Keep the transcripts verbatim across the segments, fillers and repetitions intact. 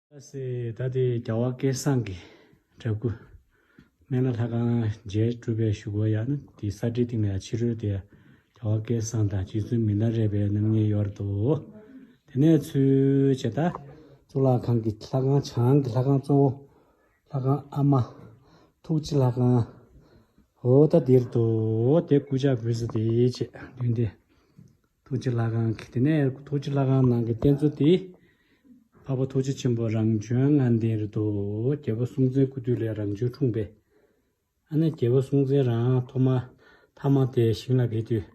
ད་སེ་ད་དེ་རྒྱལ་བ་སྐལ་བཟང་གི་འདྲ་སྐུ། སྨན་བླ་ལྷ་ཁང་མཇལ་གྲུབ་པའི་གཞུག་གུ་ཡང་ན་དེ་ས་བཀྲའི་སྟེང་ལ་ཡང་ཕྱི་རོལ་དེ་རྒྱལ་བ་སྐལ་བཟང་དང་རྗེ་བཙུན་མི་ལ་རས་པའི་སྣང་བརྙན་ཡོད་དོ། དེ་ནས་ཚུར་བྱས་ད་གཙུག་ལག་ཁང་གི་ལྷ་ཁང་བྱང་གི་ལྷ་ཁང་གཙོ་བོ་ལྷ་ཁང་ཨ་མ་ཐུགས་རྗེ་ལྷ་ཁང་། འོ་ད་འདིར་དོ། དེ་སྐུ་ཕྱག་འབུལ་ས་དེ་བྱས་མདུན་དེ། ཐུགས་རྗེ་ལྷ་ཁང་གི་དེ་ནས་ཐུགས་རྗེ་ལྷ་ཁང་ནང་གི་རྟེན་གཙོ་དེ། འཕགས་པ་ཐུགས་རྗེ་ཆེན་པོ་རང་བྱོན་ལྔ་ལྡན་རེད་དོ། རྒྱལ་པོ་སྲོང་བཙན་སྐུ་དུས་ལ་རང་བྱོན་འཁྲུངས་པས། ཨ་ནི་རྒྱལ་པོ་སྲོང་བཙན་རང་ཐོག་མ་ཐ་མ་དེ་ཞིང་ལ་ཕེབས་དུས།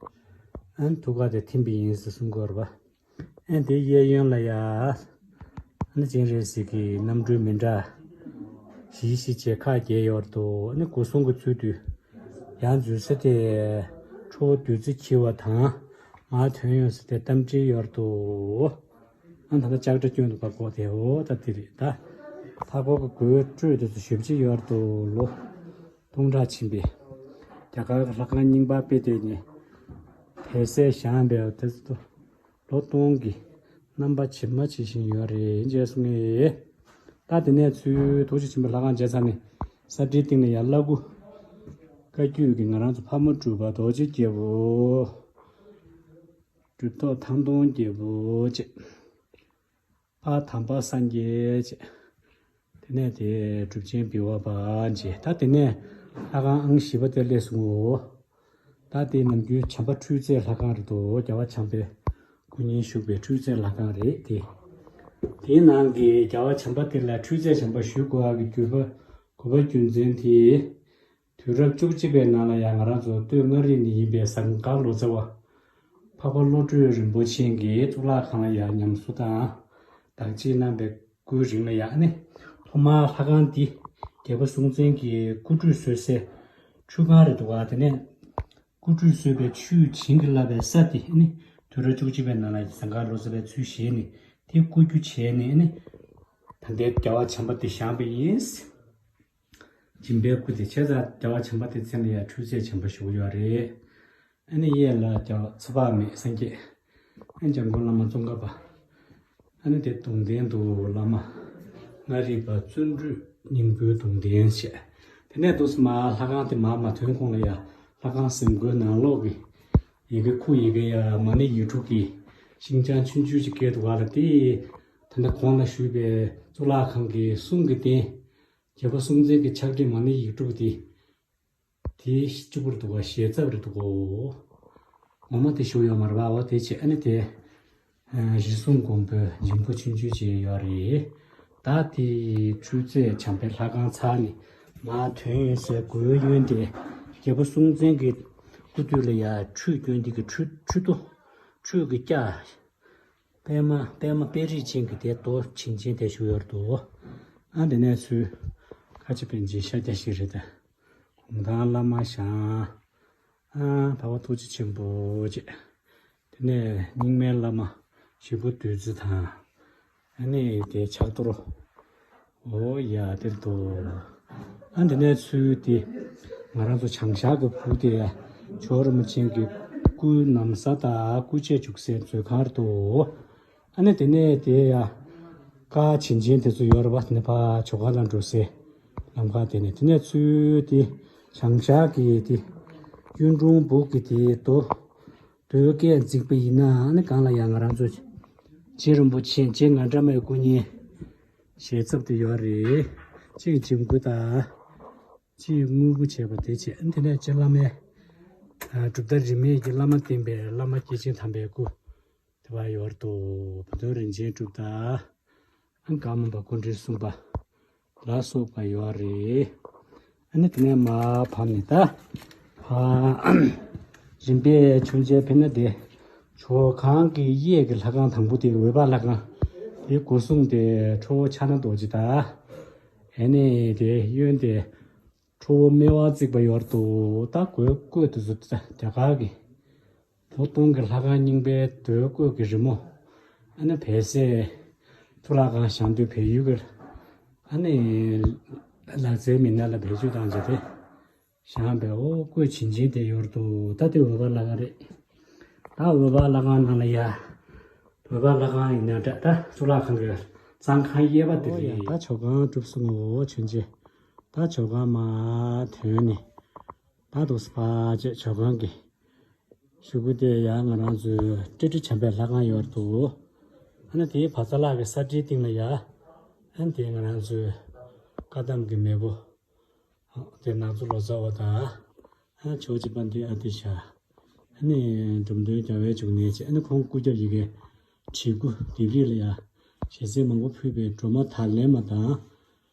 ཨ་ནི་ཐུགས་ཀ་དེ་ཐིམ་པ་ཡིན་ཟེར་གསུང་གི་ཡོད་རེད་པ། ཨ་ནི་དེ་གཡས་གཡོན་ལ་ཡ། ཨ་ནི་སྤྱན་རས་གཟིགས་ཀྱི་རྣམ་སྤྲུལ་མི་འདྲ། བཞི་བཞི་བྱས་ཁག་བརྒྱད་ཡོད་རེད་དོ། ཨ་ནི་སྒོ་སྲུང་གི་ཚུལ་དུ། ཡར་འཛུལ་ས་དེ། ཁྲོ་བོ་བདུད་རྩི་འཁྱིལ་བ་དང་། མར་ཐོན་ཡོང་ས་དེ་རྟ་མགྲིན་ཡོད་རེད་དོ། ཨ་ནི་ད་ལྟ་ལྕགས་དྲ་སྐྱོན་འདུག་པ་གོ་དེ་འོ་ད་དེ་རེད་ད། མཐའ་སྐོར་གྱི་སྒོའི་སྤྲོས་དེ་ཚོ་ཞེ་པོ་ཅིག་ཡོད་རེད་དོ། ལོ་སྟོང་ཕྲག་ཕྱིན་པའི་རྒྱ་གར་གྱི་ལྷ་ཁང་རྙིང་པ་དཔེ་དེ་ནི་བལ་བཟས་བཞེངས་པའི་དེ་ཚོ་ལོ་སྟོང་གི་རྣམ་པ་ཇི་མ་ཇི་བཞིན་ཡོད་རེད་ཅེས་གསུངས་ངེས། ད་དེ་ནས་ཚུར་ཐུགས་རྗེ་ཆེན་པོའི་ལྷ་ཁང་མཇལ་ཚར་ནས་ས་བཀྲའི་སྟེང་ནས་ཡར་བླ་སྐུ་བཀའ་བརྒྱུད་ཀྱི་ང་རང་ཚོ་ཕ་མ་གྲུབ་པ་རྡོ་རྗེ་རྒྱལ་པོ། གྲུབ་ཐོབ་ཐང་སྟོང་རྒྱལ་པོ་བཅས། ཕ་དམ་པ་སངས་རྒྱས་བཅས། དེ་ནས་དེ་གྲུབ་ཆེན་བི་བ་པ་བཅས། ད་དེ་ནས་ལྷ་ཁང་ཨང་བཞི་པ་དེ་སླེབས་སོང་ངོ་། ད་དེ་ནམ་རྒྱུན་བྱམས་པ་འཕྲུལ་རྩལ་ལྷ་ཁང་རེད་དོ། རྒྱལ་བ་བྱམས་པའི་སྐུ་བརྙན་བཞུགས་པའི་འཕྲུལ་རྩལ་ལྷ་ཁང་རེད་དེ། དེའི་ནང་གི་རྒྱལ་བ་བྱམས་པ་དེ་ལ་འཕྲུལ་རྩལ་བྱམས་པ་ཞུ་དགོས་པ་གི་དགོས་པ་རྒྱུ་མཚན་དེ། དུས་རབས་བཅུ་གཅིག་པའི་ནང་ལ་ཡང་ང་རང་ཚོ་སྟོད་མངའ་རིས་ནས་ཡིན་པའི་ཟངས་དཀར་ལོ་ཙཱ་བ། འཕགས་པ་བློ་གྲོས་རིན་པོ་ཆེ་གིས་གཙུག་ལག་ཁང་ལ་ཡང་ཉམས་གསོ་དང་། བདག་གཅེས་གནང་བའི་སྐུའི་རིང་ལ་ཡང་ནི། ཐོག་མར་ལྷ་ཁང་འདི་རྒྱལ་པོ་སྲོང་བཙན་གྱིས་སྐུ་ཁྲུས་གསོལ་སའི་ཁྲུས་ཁང་རེད་འདུག་ག་དེ་ནས་སྐུ་ཁྲུས་གསོལ་བའི་ཆུས་བྱིན་གྱིས་བརླབས་པའི་ས་དེ་ནི། དུས་རབས་བཅུ་གཅིག་པའི་ནང་ལ་ཟངས་དཀར་ལོ་ཙཱ་བའི་ཚུལ་བཞེས་ནས་དེ་བཀུར་སྒྱུར་བྱས་ནས་ནི། ད་ལྟའི་རྒྱལ་བ་བྱམས་པ་དེ་བཞེངས་པ་ཡིན། སྦྱིན་པའི་སྐུ་དེ་བྱས་ཙང་རྒྱལ་བ་བྱམས་པ་དེ་མཚན་ལ་ཡང་འཕྲུལ་རྩལ་བྱམས་པ་ཞུ་གི་ཡོད་རེད། ཨ་ནི་གཡས་ལ་རྒྱལ་བ་ཚེ་དཔག་མེད་སངས་རྒྱས། ཨ་ནི་འཇམ་མགོན་བླ་མ་ཙོང་ཁ་པ། ཨ་ནི་དེ་གདུང་རྟེན་དུ་བླ་མ་ལྔ་རིག་པ་བརྩོན་འགྲུས་སྙིང་པོའི་གདུང་རྟེན་བྱས། དེ་ནས་འདུག་སེ་མར་ལྷ་ཁང་དེ་མར་མ་ཐོན་གོང་ལ་ཡང་ལྷ་ཁང་གཟིམ་སྒོའི་ནང་ལོགས་ཀྱི་ཡི་གེ་ཁུག་ཡི་གེ་ཡ་མ་ཎི་ཡིག་དྲུག་གི་ཤིང་བྱང་ཆུང་ཆུང་ཅིག་བཀལ་འདུག་ག་ལ་དེ། ད་ལྟ་གོང་ལ་ཞུས་པའི་གཙུག་ལག་ཁང་གི་གསུང་གི་རྟེན། རྒྱལ་པོ་སྲོང་བཙན་གྱི་ཕྱག་བྲིས་མ་ཎི་ཡིག་དྲུག་དེ། དེ་གཅིག་པུར་འདུག་ག་ཞལ་ཚབ་རེད་འདུག་གོ། ངོ་མ་དེ་ཞུ་ཡོད་མ་རེད་པ། འོ་དེ་བྱས་ཨ་ནི་དེ། ཨ་རི་ཟུང་དགོན་པའི་འཇིམ་པོ་ཆུང་ཆུང་བྱས་ཡོད་རེད། ད་དེ་འཕྲུལ་རྩལ་བྱམས་པའི་ལྷ་ཁང་ཚར་ནས་མར་ཐོན་ཡོང་སའི་སྒོའི་གཡོན་དེ། རྒྱལ་པོ་སྲོང་བཙན་གྱི་སྐུ་དུས་ལ་ཡ་ཁྲུས་སྐྱོན་དེ་གི་ཁྲུས་ཁྲུས་ཐོ། ཁྲུས་ཀྱི་སྐྱ། པདྨ་པདྨ་དཔལ་རི་ཅན་གྱི་དེ་རྡོ་བྱིན་ཅན་དེ་བཞུགས་ཡོད་འདུག་ཨ་དེ་ནས་ཚུར་ཁ་ཆེ་པཎ་ཆེན་ཤཱཀྱ་ཤྲཱི་དང་གུང་ཐང་བླ་མ་ཞང་། ཨ་འཕགས་པ་ཐུགས་རྗེ་ཆེན་པོ་བཅས། དེ་ནས་རྙིང་མའི་བླ་མ་ཞིག་པོ་བདུད་རྩི་དང་། ཨ་ནི་དེ་ཕྱག་རྡོར། འོ་ཡ་དེར་འདུག་ཨ་འདི་ནས་ཚུར་དེ་ང་རང་ཚོ་བྱང་ཤར་གྱི་ཕུག་དེ་ཇོ་བོ་རིན་པོ་ཆེ་གི་སྐུའི་ན་བཟའ་དང་སྐུ་ཆས་བྱུག་སའི་མཛོད་ཁང་རེད་འདུག་ཨ་ནི་དེ་ནས་དེ་ཡ་ཀ་བྱིན་ཅན་དེ་ཚོ་ཡོད་རེད་པ། དེ་ནས་ཕར་ཇོ་ཁང་ལ་འགྲོ་སའི་ལམ་ཁ་དེ་ནས་དེ་ནས་ཚུར་དེ་བྱང་ཤར་གྱི་དེ་གཡུང་དྲུང་སྦུག་གི་དེ་རྡོ། རྡོའི་སྐས་འཛེགས་པ་ཡིན་ན་ཨ་ནི་གང་ལ་ཡང་ང་རང་ཚོ་རྗེ་རིན་པོ་ཆེ་རྗེ་ང་འདྲ་མའི་སྐུ་བརྙན་ཞལ་ཚབ་དེ་ཡོད་རེད། གཅིག་འཇིམ་སྐུ་དང་། གཅིག་དངུལ་སྐུ་བྱས་པ་དེ་བྱས་ཨ་ནི་དེ་ནས་རྗེ་བླ་མའི་གྲུབ་མཐའ་རིས་མེད་ཀྱི་བླ་མ་བསྟེན་པའི་བླ་མ་སྐྱེས་ཆེན་དམ་པའི་སྐུ་དེ་བ་ཡོད་རེད་འདུག་བུ་སྟོན་རིན་ཆེན་གྲུབ་མཐའ། ཨ་ནི་གང་མིན་པ་སྐུ་ཕྲེང་གསུམ་པ་ལ་སོགས་པ་ཡོད་རེད། ཨ་ནི་དེ་ནས་མར་བབས་ནས་ད་ཕར་རིམ་པས་ཆུང་ཆེ་ཕེབས་ན་དེ་ཇོ་ཁང་གི་གཡས་ཀྱི་ལྷ་ཁང་དང་པོ་དེ་འོད་འབར་ལྷ་ཁང་། དེའི་སྒོ་སྲུང་དེ་ཁྲོ་བོ་ཕྱག་ན་རྡོ་རྗེ་དང་། ཨ་ནི་དེ་གཡོན་དེ་ཁྲོ་བོ་སྨེ་བ་བརྩེགས་པ་ཡོད་རེད་འདུག་ད་གོས་བཀོད་དེ་ཚོ་རྒྱ་གར་གྱི་ལོ་སྟོང་གི་ལྷ་ཁང་རྙིང་པའི་རྡོའི་བཀོད་ཀྱི་རི་མོ། ཨ་ནི་བལ་བཟས་གཙུག་ལག་ཁང་བཞེངས་དུས་བལ་ཡུལ་གྱི་ཨ་ནི་ལག་རྩལ་མི་སྣ་ལ་བེད་སྤྱོད་བཏང་བྱས་ཏེ་བཞེངས་པའི་འོ་བཀོད་བྱིན་ཅན་དེ་ཡོད་རེད་འདུག་ད་དེ་འོད་འབར་ལྷ་ཁང་རེད། ད་འོད་འབར་ལྷ་ཁང་ནང་ལ་ཡ། འོད་འབར་ལྷ་ཁང་ཡིན་ན་འདྲ་ད་གཙུག་ལག་ཁང་གི་ གཙང་ཁང་གཡས་པ་དེ། ཨོ་ཡ། རེད། ད་ཇོ་ཁང་གྲུབ་སོང་ངོ་མཆོད་མཇལ། ད་ཇོ་ཁང་མར་ཐོན་ནས། ད་འདུག་སེ་ཕར་བྱས་ཇོ་ཁང་གི་གཞུག་གུ་དེ་ཡ་ང་རང་ཚོའི་ཏྲི་ཏྲི་བྱམས་པའི་ལྷ་ཁང་ཡོད་འདུག་ཨ་ནི་དེའི་བ་ཚ་ལག་གི་ས་ཁྲིའི་སྟེང་ལ་ཡ། ཨ་ནི་དེ་ང་རང་ཚོའི་བཀའ་གདམས་ཀྱི་མེས་པོ། དེ་ནག་ཚོ་ལོ་ཙཱ་བ་དང་། ཨ་ཇོ་བོ་རྗེ་དཔལ་ལྡན་ཨ་ཏི་ཤ། ཨ་ནི་འབྲོམ་སྟོན་རྒྱལ་བའི་འབྱུང་གནས་བཅས། ཨ་ནི་ཁོང་སྐུ་རྒྱབ་ཡི་གེ་བྲིས་སྐུ་ལྡེབས་རིས་ལ་ཡ་ཞལ་ཚིགས་མང་པོ་ཕུལ་བའི་སྒྲོལ་མ་དར་ལེན་མ་དང་།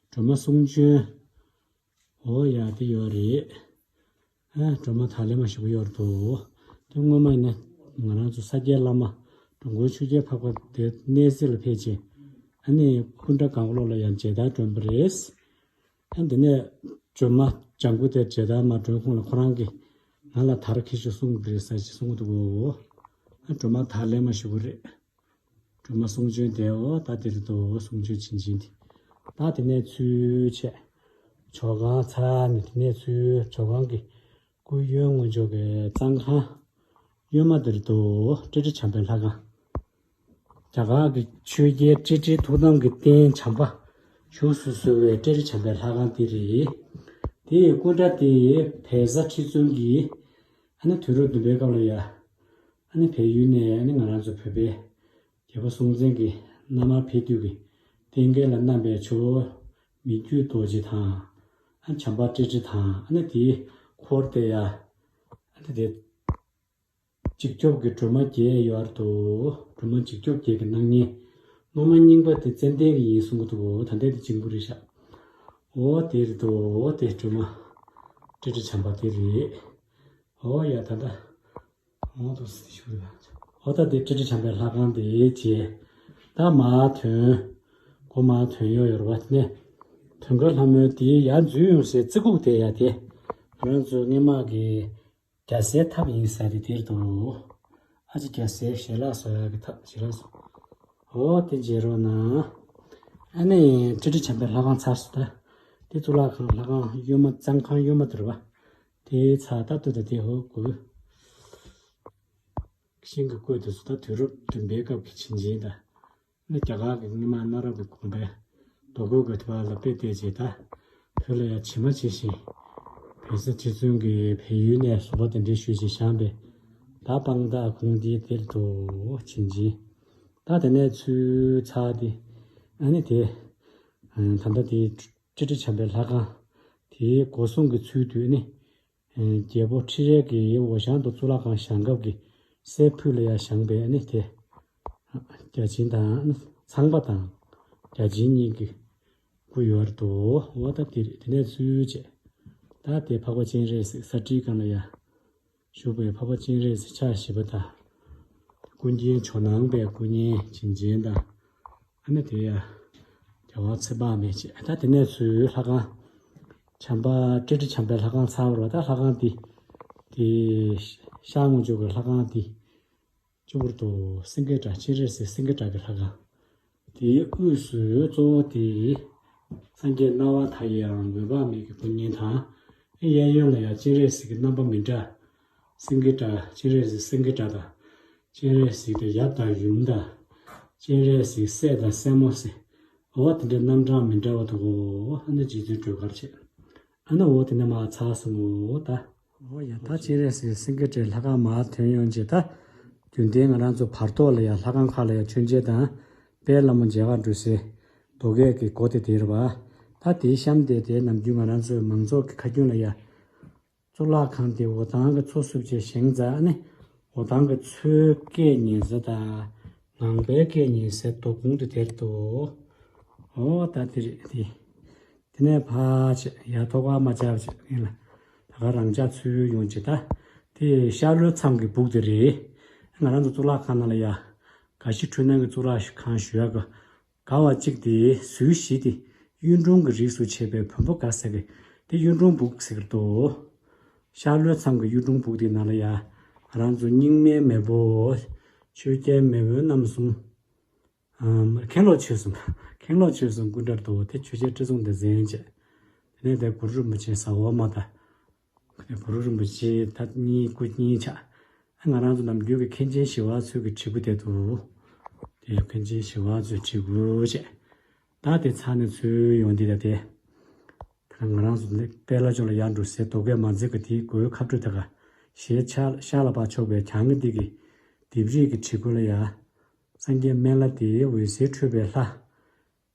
སྒྲོལ་མ་གསུང་བྱོན། འོ་ཡ་དེ་ཡོད་རེད། ཨ་སྒྲོལ་མ་དར་ལེན་མ་ཞེ་པོ་ཡོད་འདུག་དེ་སྔོན་མ་ཡིན་ན་ང་རང་ཚོ་ས་སྐྱའི་བླ་མ་འགྲོ་མགོན་ཆོས་རྒྱལ་འཕགས་པ་དེ་གནས་གཟིགས་ལ་ཕེབས་རྗེས། ཨ་ནི་སྐུ་འདྲ་གང་བློ་ལ་ཡང་མཇལ་དར་སྒྲོན་པ་རེད། ཨ་འདི་ནས་སྒྲོལ་མ་ལྗང་གུ་དེ་མཇལ་དར་མ་སྒྲོན་གོང་ལ་ཁོ་རང་གིས་ང་ལ་དར་འཁྱེར་ཤོག་གསུང་གི་རེད་ཟེར་ཞེས་གསུང་གི་འདུག་གོ། ཨ་སྒྲོལ་མ་དར་ལེན་མ་ཞེ་པོ་རེད། སྒྲོལ་མ་གསུང་བྱོན་དེ་འོ་ད་དེ་རེད་དོ། གསུང་བྱོན་བྱིན་ཅན་དེ། ད་དེ་ནས་ཚུར་བྱས། ཇོ་ཁང་ཚར་ནས་དེ་ནས་ཚུར་ཇོ་ཁང་གི་སྐུ་གཡོན་ངོས་ཕྱོགས་ཀྱི་གཙང་ཁང་གཡོན་མ་དེ་རེད་དོ། ཏྲི་ཏྲི་བྱམས་པའི་ལྷ་ཁང་། རྒྱ་གར་གྱི་ཆོས་རྒྱལ་ཏྲི་ཏྲིའི་ཐུགས་དམ་གྱི་རྟེན་བྱམས་པ་བཞུགས་སུ་གསོལ་བའི་ཏྲི་ཏྲི་བྱམས་པའི་ལྷ་ཁང་དེ་རེད། དེའི་སྐུ་འདྲ་དེ་བལ་བཟའ་ཁྲི་བཙུན་གྱིས་ཨ་ནི་དུས་རབས་བདུན་པའི་སྐབས་ལ་ཡ། ཨ་ནི་བལ་ཡུལ་ནས་ཨ་ནི་ང་རང་ཚོ་བོད་པའི་རྒྱལ་པོ་སྲོང་བཙན་གྱི་མནའ་མར་ཕེབས་དུས་ཀྱི་རྟེན་སྐལ་ལ་བསྣམས་པའི་ཇོ་བོ་མི་བསྐྱོད་རྡོ་རྗེ་དང་། ཨ་བྱམས་པ་ཏྲི་ཏྲི་དང་། ཨ་ནི་དེའི་འཁོར་དེ་ཡ། ཨ་ནི་དེ་འཇིགས་སྐྱོབ་ཀྱི་སྒྲོལ་མ་བརྒྱད་ཡོད་འདུག་སྒྲོལ་མ་འཇིགས་སྐྱོབ་བརྒྱད་ཀྱི་སྣང་བརྙན། སློབ་མ་རྙིང་པ་དེ་ཙན་དན་གྱི་ཡིན་གསུང་གི་འདུག་འོ་ད་ལྟའི་དེ་འཇིགས་པོ་རེད་ཤག་འོ་དེ་རེད་འདུག་འོ་དེ་སྒྲོལ་མ་ཏྲི་ཏྲི་བྱམས་པ་དེ་རེད། འོ་ཡ་ད་ལྟ། འོ་དུ་སི་ཤུ་རེད། འོ་ད་དེ་ཏྲི་ཏྲི་བྱམས་པའི་ལྷ་ཁང་དེ་བྱས། ད་མར་ཐོན། སྒོ་མར་ཐོན་ཡོད་ཡོད་རེད་བ། དེ་ནས་དོང་ཁ་ལྷ་མོའི་དེའི་ཡར་འཛུལ་ཡོང་སའི་རྩེ་ཁུག་དེ་ཡ་དེ། ང་རང་ཚོའི་སྔས་མ་གི་རྒྱལ་སྲས་ཐབ་ཡིན་ས་དེ་དེར་འདུག་ཨ་ཅེ་རྒྱལ་སྲས་ཞལ་ལག་བཟོ་ཡག་གི་ཐབ་ཞལ་ལག་བཟོ། འོ་དེ་མཇལ་རོགས་གནང་། ཨ་ནི་ཏྲི་ཏྲི་བྱམས་པའི་ལྷ་ཁང་ཚར་སོང་ད། དེ་གཙུག་ལག་ཁང་ལྷ་ཁང་གཡོན་མ་གཙང་ཁང་གཡོན་མ་དེ་རེད་བ། དེ་ཚར་ད་ལྟོས་ད་དེ་འོ་དགོས། ཤིང་གི་བརྐོས་དེ་ཚོ་ད་དུས་རབས་བདུན་པའི་སྐབས་ཀྱི་བྱིན་ཅན་ད། ནི་རྒྱ་གར་གྱི་སྔོན་མ་གནའ་རབས་ཀྱི་དགོན་པའི་རྡོ་བརྐོས་ཀྱི་ཐོག་ལ་དཔེ་བལྟས་རྗེས་ད། བོད་ལ་ཡང་ཇི་མ་ཇི་བཞིན། བལ་བཟའ་ཁྲི་བཙུན་གྱིས་བལ་ཡུལ་ནས་བཟོ་པ་དེ་འདྲའི་ཞུས་ཤིང་བཞེངས་པའི། ད་སྤང་དང་གུང་དེ་དེར་དུ་བྱིན་ཅན། ད་དེ་ནས་ཚུར་ཚར་དེ། ཨ་ནི་དེ། ད་ལྟ་དེ་ཏྲི་ཏྲི་བྱམས་པའི་ལྷ་ཁང་། དེའི་སྒོ་སྲུང་གི་ཚུལ་དུ་ནི། རྒྱལ་པོ་ཁྲི་རལ་གྱིས་འོ་ཞང་དུ་གཙུག་ལག་ཁང་བཞེངས་སྐབས་ཀྱི་སྲས་ཕུད་ལ་ཡང་བཞེངས་པའི་ནི་དེ། བརྒྱ་བྱིན་དང་ཚངས་པ་དང་། བརྒྱ་བྱིན་གཉིས་ཀྱི་སྐུ་ཡོད་དོ། འོ་ད་དེ་རེད། དེ་ནས་ཚུར་བྱས། ད་དེ་འཕགས་པ་སྤྱན་རས་གཟིགས་ས་ཁྲིའི་སྒང་ལ་ཡ། བཞུགས་པའི་འཕགས་པ་སྤྱན་རས་གཟིགས་ཕྱག་བཞི་པ་དང་། ཀུན་མཁྱེན་ཇོ་ནང་པའི་སྐུ་བརྙན་བྱིན་ཅན་དང་། ཨ་ནི་དེ་ཡ། རྒྱལ་བ་ཚེ་དཔག་མེད་བྱས། ད་དེ་ནས་ཚུར་ལྷ་ཁང་། བྱམས་པ་ཏྲི་ཏྲི་བྱམས་པའི་ལྷ་ཁང་ཚར་བ་རེད་བ། ད་ལྷ་ཁང་འདི། དེ། ཤར་ངོས་ཕྱོགས་ཀྱི་ལྷ་ཁང་འདི། གཙོ་བོར་དུ་སེང་གེ་བྲག་སྤྱན་རས་གཟིགས་སེང་གེ་བྲག་གི་ལྷ་ཁང་། དེའི་དབུས་སུ་གཙོ་བོ་དེ། སངས་རྒྱས་སྣང་བ་མཐའ་ཡས་དང་འོད་དཔག་མེད་ཀྱི་སྐུ་བརྙན་དང་། གཡས་གཡོན་ལ་ཡང་སྤྱན་རས་གཟིགས་ཀྱི་རྣམ་པ་མི་འདྲ། སེང་གེ་བྲག་སྤྱན་རས་གཟིགས་སེང་གེ་བྲག་དང་། སྤྱན་རས་གཟིགས་དང་ཡབ་དང་ཡུམ་དང་། སྤྱན་རས་གཟིགས་སྲས་དང་སྲས་མོ་ཟེར། འོ་དེ་འདྲའི་རྣམ་གྲངས་མི་འདྲ་བ་འདུག་གོ། ཨ་ནི་རྗེ་བཙུན་སྒྲོལ་དཀར་བྱས། ཨ་ནི་འོ་དེ་ནས་མར་ཚར་སོང་ངོ་ད། འོ་ཡ་ད་སྤྱན་རས་གཟིགས་སེང་གེ་བྲག་ལྷ་ཁང་མར་ཐོན་ཡོང་རྗེས་ད། རྒྱུན་ལྡན་ང་རང་ཚོ་བར་ཐོག་ལ་ཡ་ལྷ་ཁང་ཁག་ལ་ཡ་མཆོད་མཇལ་དང་། དཔལ་ལྷ་མོ་མཇལ་ཁ་འགྲོ་སའི་རྡོ་སྐས་ཀྱི་སྒོ་དེ་དེ་རེད་བ། ད་དེའི་གཤམ་དེ་དེ་ནམ་རྒྱུན་ང་རང་ཚོའི་མང་ཚོགས་ཀྱི་ཁ་རྒྱུན་ལ་ཡ། གཙུག་ལག་ཁང་དེ་འོ་ཐང་གི་མཚོ་བསུབས་བྱས་བཞེངས་ཙང་ནི། འོ་ཐང་གི་མཚོའི་སྐད་ཉན་ས་དང་། ངང་པའི་སྐད་ཉན་སའི་རྡོ་ཁུང་དེ་དེར་འདུག་འོ་ད་དེ་རེད་དེ། དེ་ནས་ཕར་བྱས་ཡར་ཐོག་ཁར་མར་བཅར་བྱས་ཡིན་ལ། ད་ག་རང་འཇགས་ཚུར་ཡོང་བྱས་ད། དེ་ཤར་ལྷོའི་མཚམས་ཀྱི་སྦུག་དེ་རེད། ང་རང་ཚོ་གཙུག་ལག་ཁང་ནང་ལ་ཡ། དགའ་བཞི་འཕྲུལ་སྣང་གི་གཙུག་ལག་ཁང་ཞུ་ཡག་གི་ག་བ་གཅིག་དེ་ཟུར་བཞི་དེ་གཡུང་དྲུང་གི་རིགས་སུ་ཆད་པའི་བོན་པོ་ག་ཟེར་གི་དེ་གཡུང་དྲུང་སྦུག་ཟེར་གི་འདུག་ཤར་ལྷོའི་མཚམས་ཀྱི་གཡུང་དྲུང་སྦུག་དེ་ནང་ལ་ཡ། ང་རང་ཚོ་རྙིང་མའི་མེས་པོ། ཆོས་རྒྱལ་མེས་དབོན་རྣམ་གསུམ། ཨམ། མཁན་སློབ་ཆོས་གསུམ། མཁན་སློབ་ཆོས་གསུམ་སྐུ་འདྲར་འདུག་དེ་ཆོས་རྒྱལ་ཁྲི་སྲོང་ལྡེ་བཙན་བྱས། དེ་ནས་དེ་གུ་རུ་རིན་པོ་ཆེ་ཟ་འོག་མ་དང་། དེ་གུ་རུ་རིན་པོ་ཆེ་ད་གཉིས་སྐུ་གཉིས་ཆགས། ང་རང་ཚོ་ནམ་རྒྱུན་གྱི་མཁན་ཆེན་ཞི་བ་འཚོ་གི་བྲིས་སྐུ་དེ་འདུག་དེ་མཁན་ཆེན་ཞི་བ་འཚོའི་བྲིས་སྐུ་བྱས། ད་དེ་ཚར་ནས་ཚུར་ཡོང་དེ་ད་དེ། ད་ང་རང་ཚོ་ནི་དཔལ་ལྷ་ལྕོག་ལ་ཡར་འགྲོ་སའི་རྡོ་སྐས་མ་འཛེགས་ཀྱི་དེའི་སྒོའི་ཁ་སྤྲོད་དེ་ག་ཞེས་ཆ་ཤར་ལ་ཕར་ཕྱོགས་པའི་གྱང་གི་སྟེང་གི་ལྡེབས་རིས་ཀྱི་བྲིས་སྐུ་ལ་ཡ། སངས་རྒྱས་སྨན་བླ་དེ་འོད་ཟེར་འཕྲོས་པའི་ལྷ།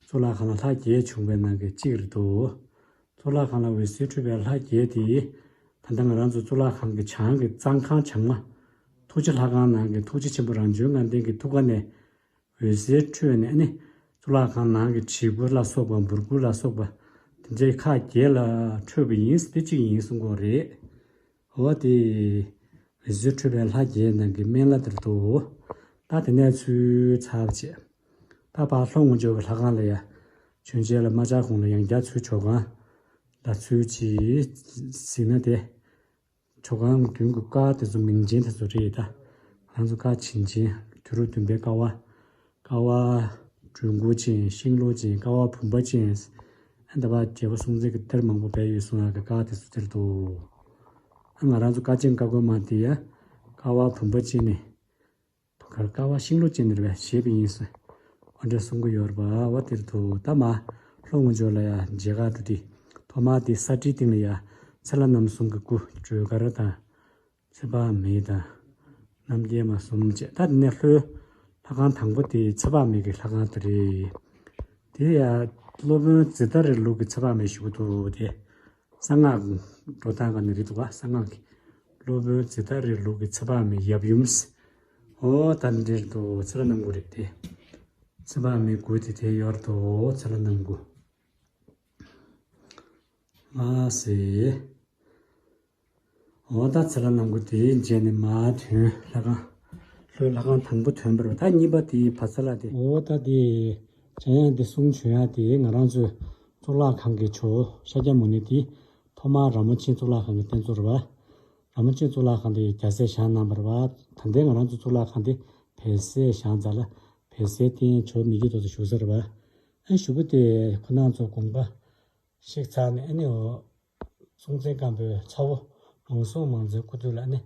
གཙུག་ལག་ཁང་ལ་ལྷ་བརྒྱད་བྱུང་བའི་ནང་གི་གཅིག་རེད་འདུག་གཙུག་ལག་ཁང་ལ་འོད་ཟེར་འཕྲོས་པའི་ལྷ་བརྒྱད་དེ། ད་ལྟ་ང་རང་ཚོ་གཙུག་ལག་ཁང་གི་བྱང་གི་གཙང་ཁང་བྱང་མ། ཐུགས་རྗེ་ལྷ་ཁང་ནང་གི་ཐུགས་རྗེ་ཆེན་པོ་རང་བྱོན་ལྔ་ལྡན་གྱི་ཐུགས་ཀ་ནས། འོད་ཟེར་འཕྲོས་ནས་ནི། གཙུག་ལག་ཁང་ནང་གི་བྲིས་སྐུ་ལ་སོགས་པ་འབུར་སྐུ་ལ་སོགས་པ། དེ་འདྲའི་ཁག་བརྒྱད་ལ་འཕྲོས་པ་ཡིན་དེ་གཅིག་ཡིན་གསུང་གི་རེད། འོ་དེ། འོད་ཟེར་འཕྲོས་པའི་ལྷ་བརྒྱད་ནང་གི་སྨན་བླ་དེར་དུ། ད་དེ་ནས་ཚུར་ཚར་བ་བྱས། ད་ཕར་ལྷོ་ངོས་ཕྱོགས་ཀྱི་ལྷ་ཁང་ལ་ཡ། མཆོད་མཇལ་ལ་མ་བཅར་གོང་ལ་ཡང་བསྐྱར་ཚུར་ཇོ་ཁང་། ལ་ཚུར་ཅིག་གཟིགས་ན་དེ། ཇོ་ཁང་མདུན་གྱི་ཀ་དེ་ཚོ་མིང་ཅན་དེ་ཚོ་རེད་ད། ང་ཚོ་ཀ་བྱིན་ཅན་དུས་རབས་བདུན་པའི་ཀ་བ། ཀ་བ། སྦྲུལ་མགོ་ཅན་ཤིང་ལོ་ཅན་ཀ་བ་བུམ་པ་ཅན། ཨ་ད་བ་རྒྱལ་པོ་སྲོང་བཙན་གྱི་གཏེར་མང་པོ་སྦས་ཡོད་གསུང་ཡག་གི་ཀ་དེ་ཚོ་དེར་འདུག་ཨ་ང་རང་ཚོ་ཀ་ཅན་ཀ་ཁོལ་མ་དེ་ཡ། ཀ་བ་བུམ་པ་ཅན་ནི། གར་ཀ་བ་ཤིང་ལོ་ཅན་ནི་རེད་པས་ཞེས་པའི་ཡིན་ཟེར། འོ་འདྲ་གསུང་གི་ཡོད་རེད་པ་བ་དེར་འདུག་ད་མ་ལྷོ་ངོས་ཕྱོགས་ལ་ཡ་མཇལ་ཁ་འགྲོ་དུས། ཐོག་མ་དེ་ས་ཁྲིའི་སྟེང་ལ་ཡ། ཚེ་ལྷ་རྣམ་གསུམ་གྱི་སྐུ་སྒྲོལ་དཀར་དང་། ཚེ་དཔག་མེད་དང་། རྣམ་རྒྱལ་མ་གསུམ་བཅས་ད་དེ་ནས་ལྷོའི་ལྷ་ཁང་དང་པོ་དེ་ཚེ་དཔག་མེད་ཀྱི་ལྷ་ཁང་དེ་རེད། དེ་ཡང་སློབ་དཔོན་ཛེ་ཏ་རིའི་ལུགས་ཀྱི་ཚེ་དཔག་མེད་ཞུ་གི་འདུག་དེ་གསང་སྔགས་འགྲོ་སྟངས་ཀ་ནས་རེད་འདུག་ག་གསང་སྔགས་ཀྱི་སློབ་དཔོན་ཛེ་ཏ་རིའི་ལུགས་ཀྱི་ཚེ་དཔག་མེད་ཡབ་ཡུམ། འོ་ད་འདིར་འདུག་ཚེ་ལྷ་རྣམ་དགུ་རེད་དེ། ཚེ་དཔག་མེད་དགུ་དེ་དེ་ཡོད་འདུག་ཚེ་ལྷ་རྣམ་དགུ། ལ་སེ། འོ་ད་ཚེ་ལྷ་རྣམ་དགུ་དེའི་རྗེས་ནས་མར་ཐོན་ལྷ་ཁང་། ལྷོའི་ལྷ་ཁང་དང་པོ་ཐོན་པར་ད་གཉིས་པ་དེའི་བར་ས་ལ་དེ། འོ་ད་དེ། འཇམ་དབྱངས་དེ་གསུང་བྱོན་ཡག་དེ་ང་རང་ཚོའི་གཙུག་ལག་ཁང་གི་ཇོ་བོ་ཤཱཀྱ་མུ་ནེ་དེ་ཐོག་མར་ར་མོ་ཆེ་གཙུག་ལག་ཁང་གི་རྟེན་གཙོ་རེད་པ། ར་མོ་ཆེ་གཙུག་ལག་ཁང་དེ་རྒྱལ་སྲས་བཞེངས་གནང་བ་རེད་པ། ད་ལྟའི་ང་རང་ཚོའི་གཙུག་ལག་ཁང་དེ་བལ་སའི་བཞེངས་ཚར་ལ་བལ་སའི་རྟེན་ཇོ་བོ་མི་བསྐྱོད་རྡོ་རྗེ་བཞུགས་ས་རེད་པ། ཨ་གཞུག་གུ་དེ་ཁོ་རང་ཚོ་དགོངས་པ། གཤེགས་ཚར་ནས་ཨ་ནི་འོ། སྲོང་བཙན་སྒམ་པོའི་ཚ་བོ་མང་སྲོང་མང་བཙན་སྐུ་དུས་ལ་ཨ་ནི་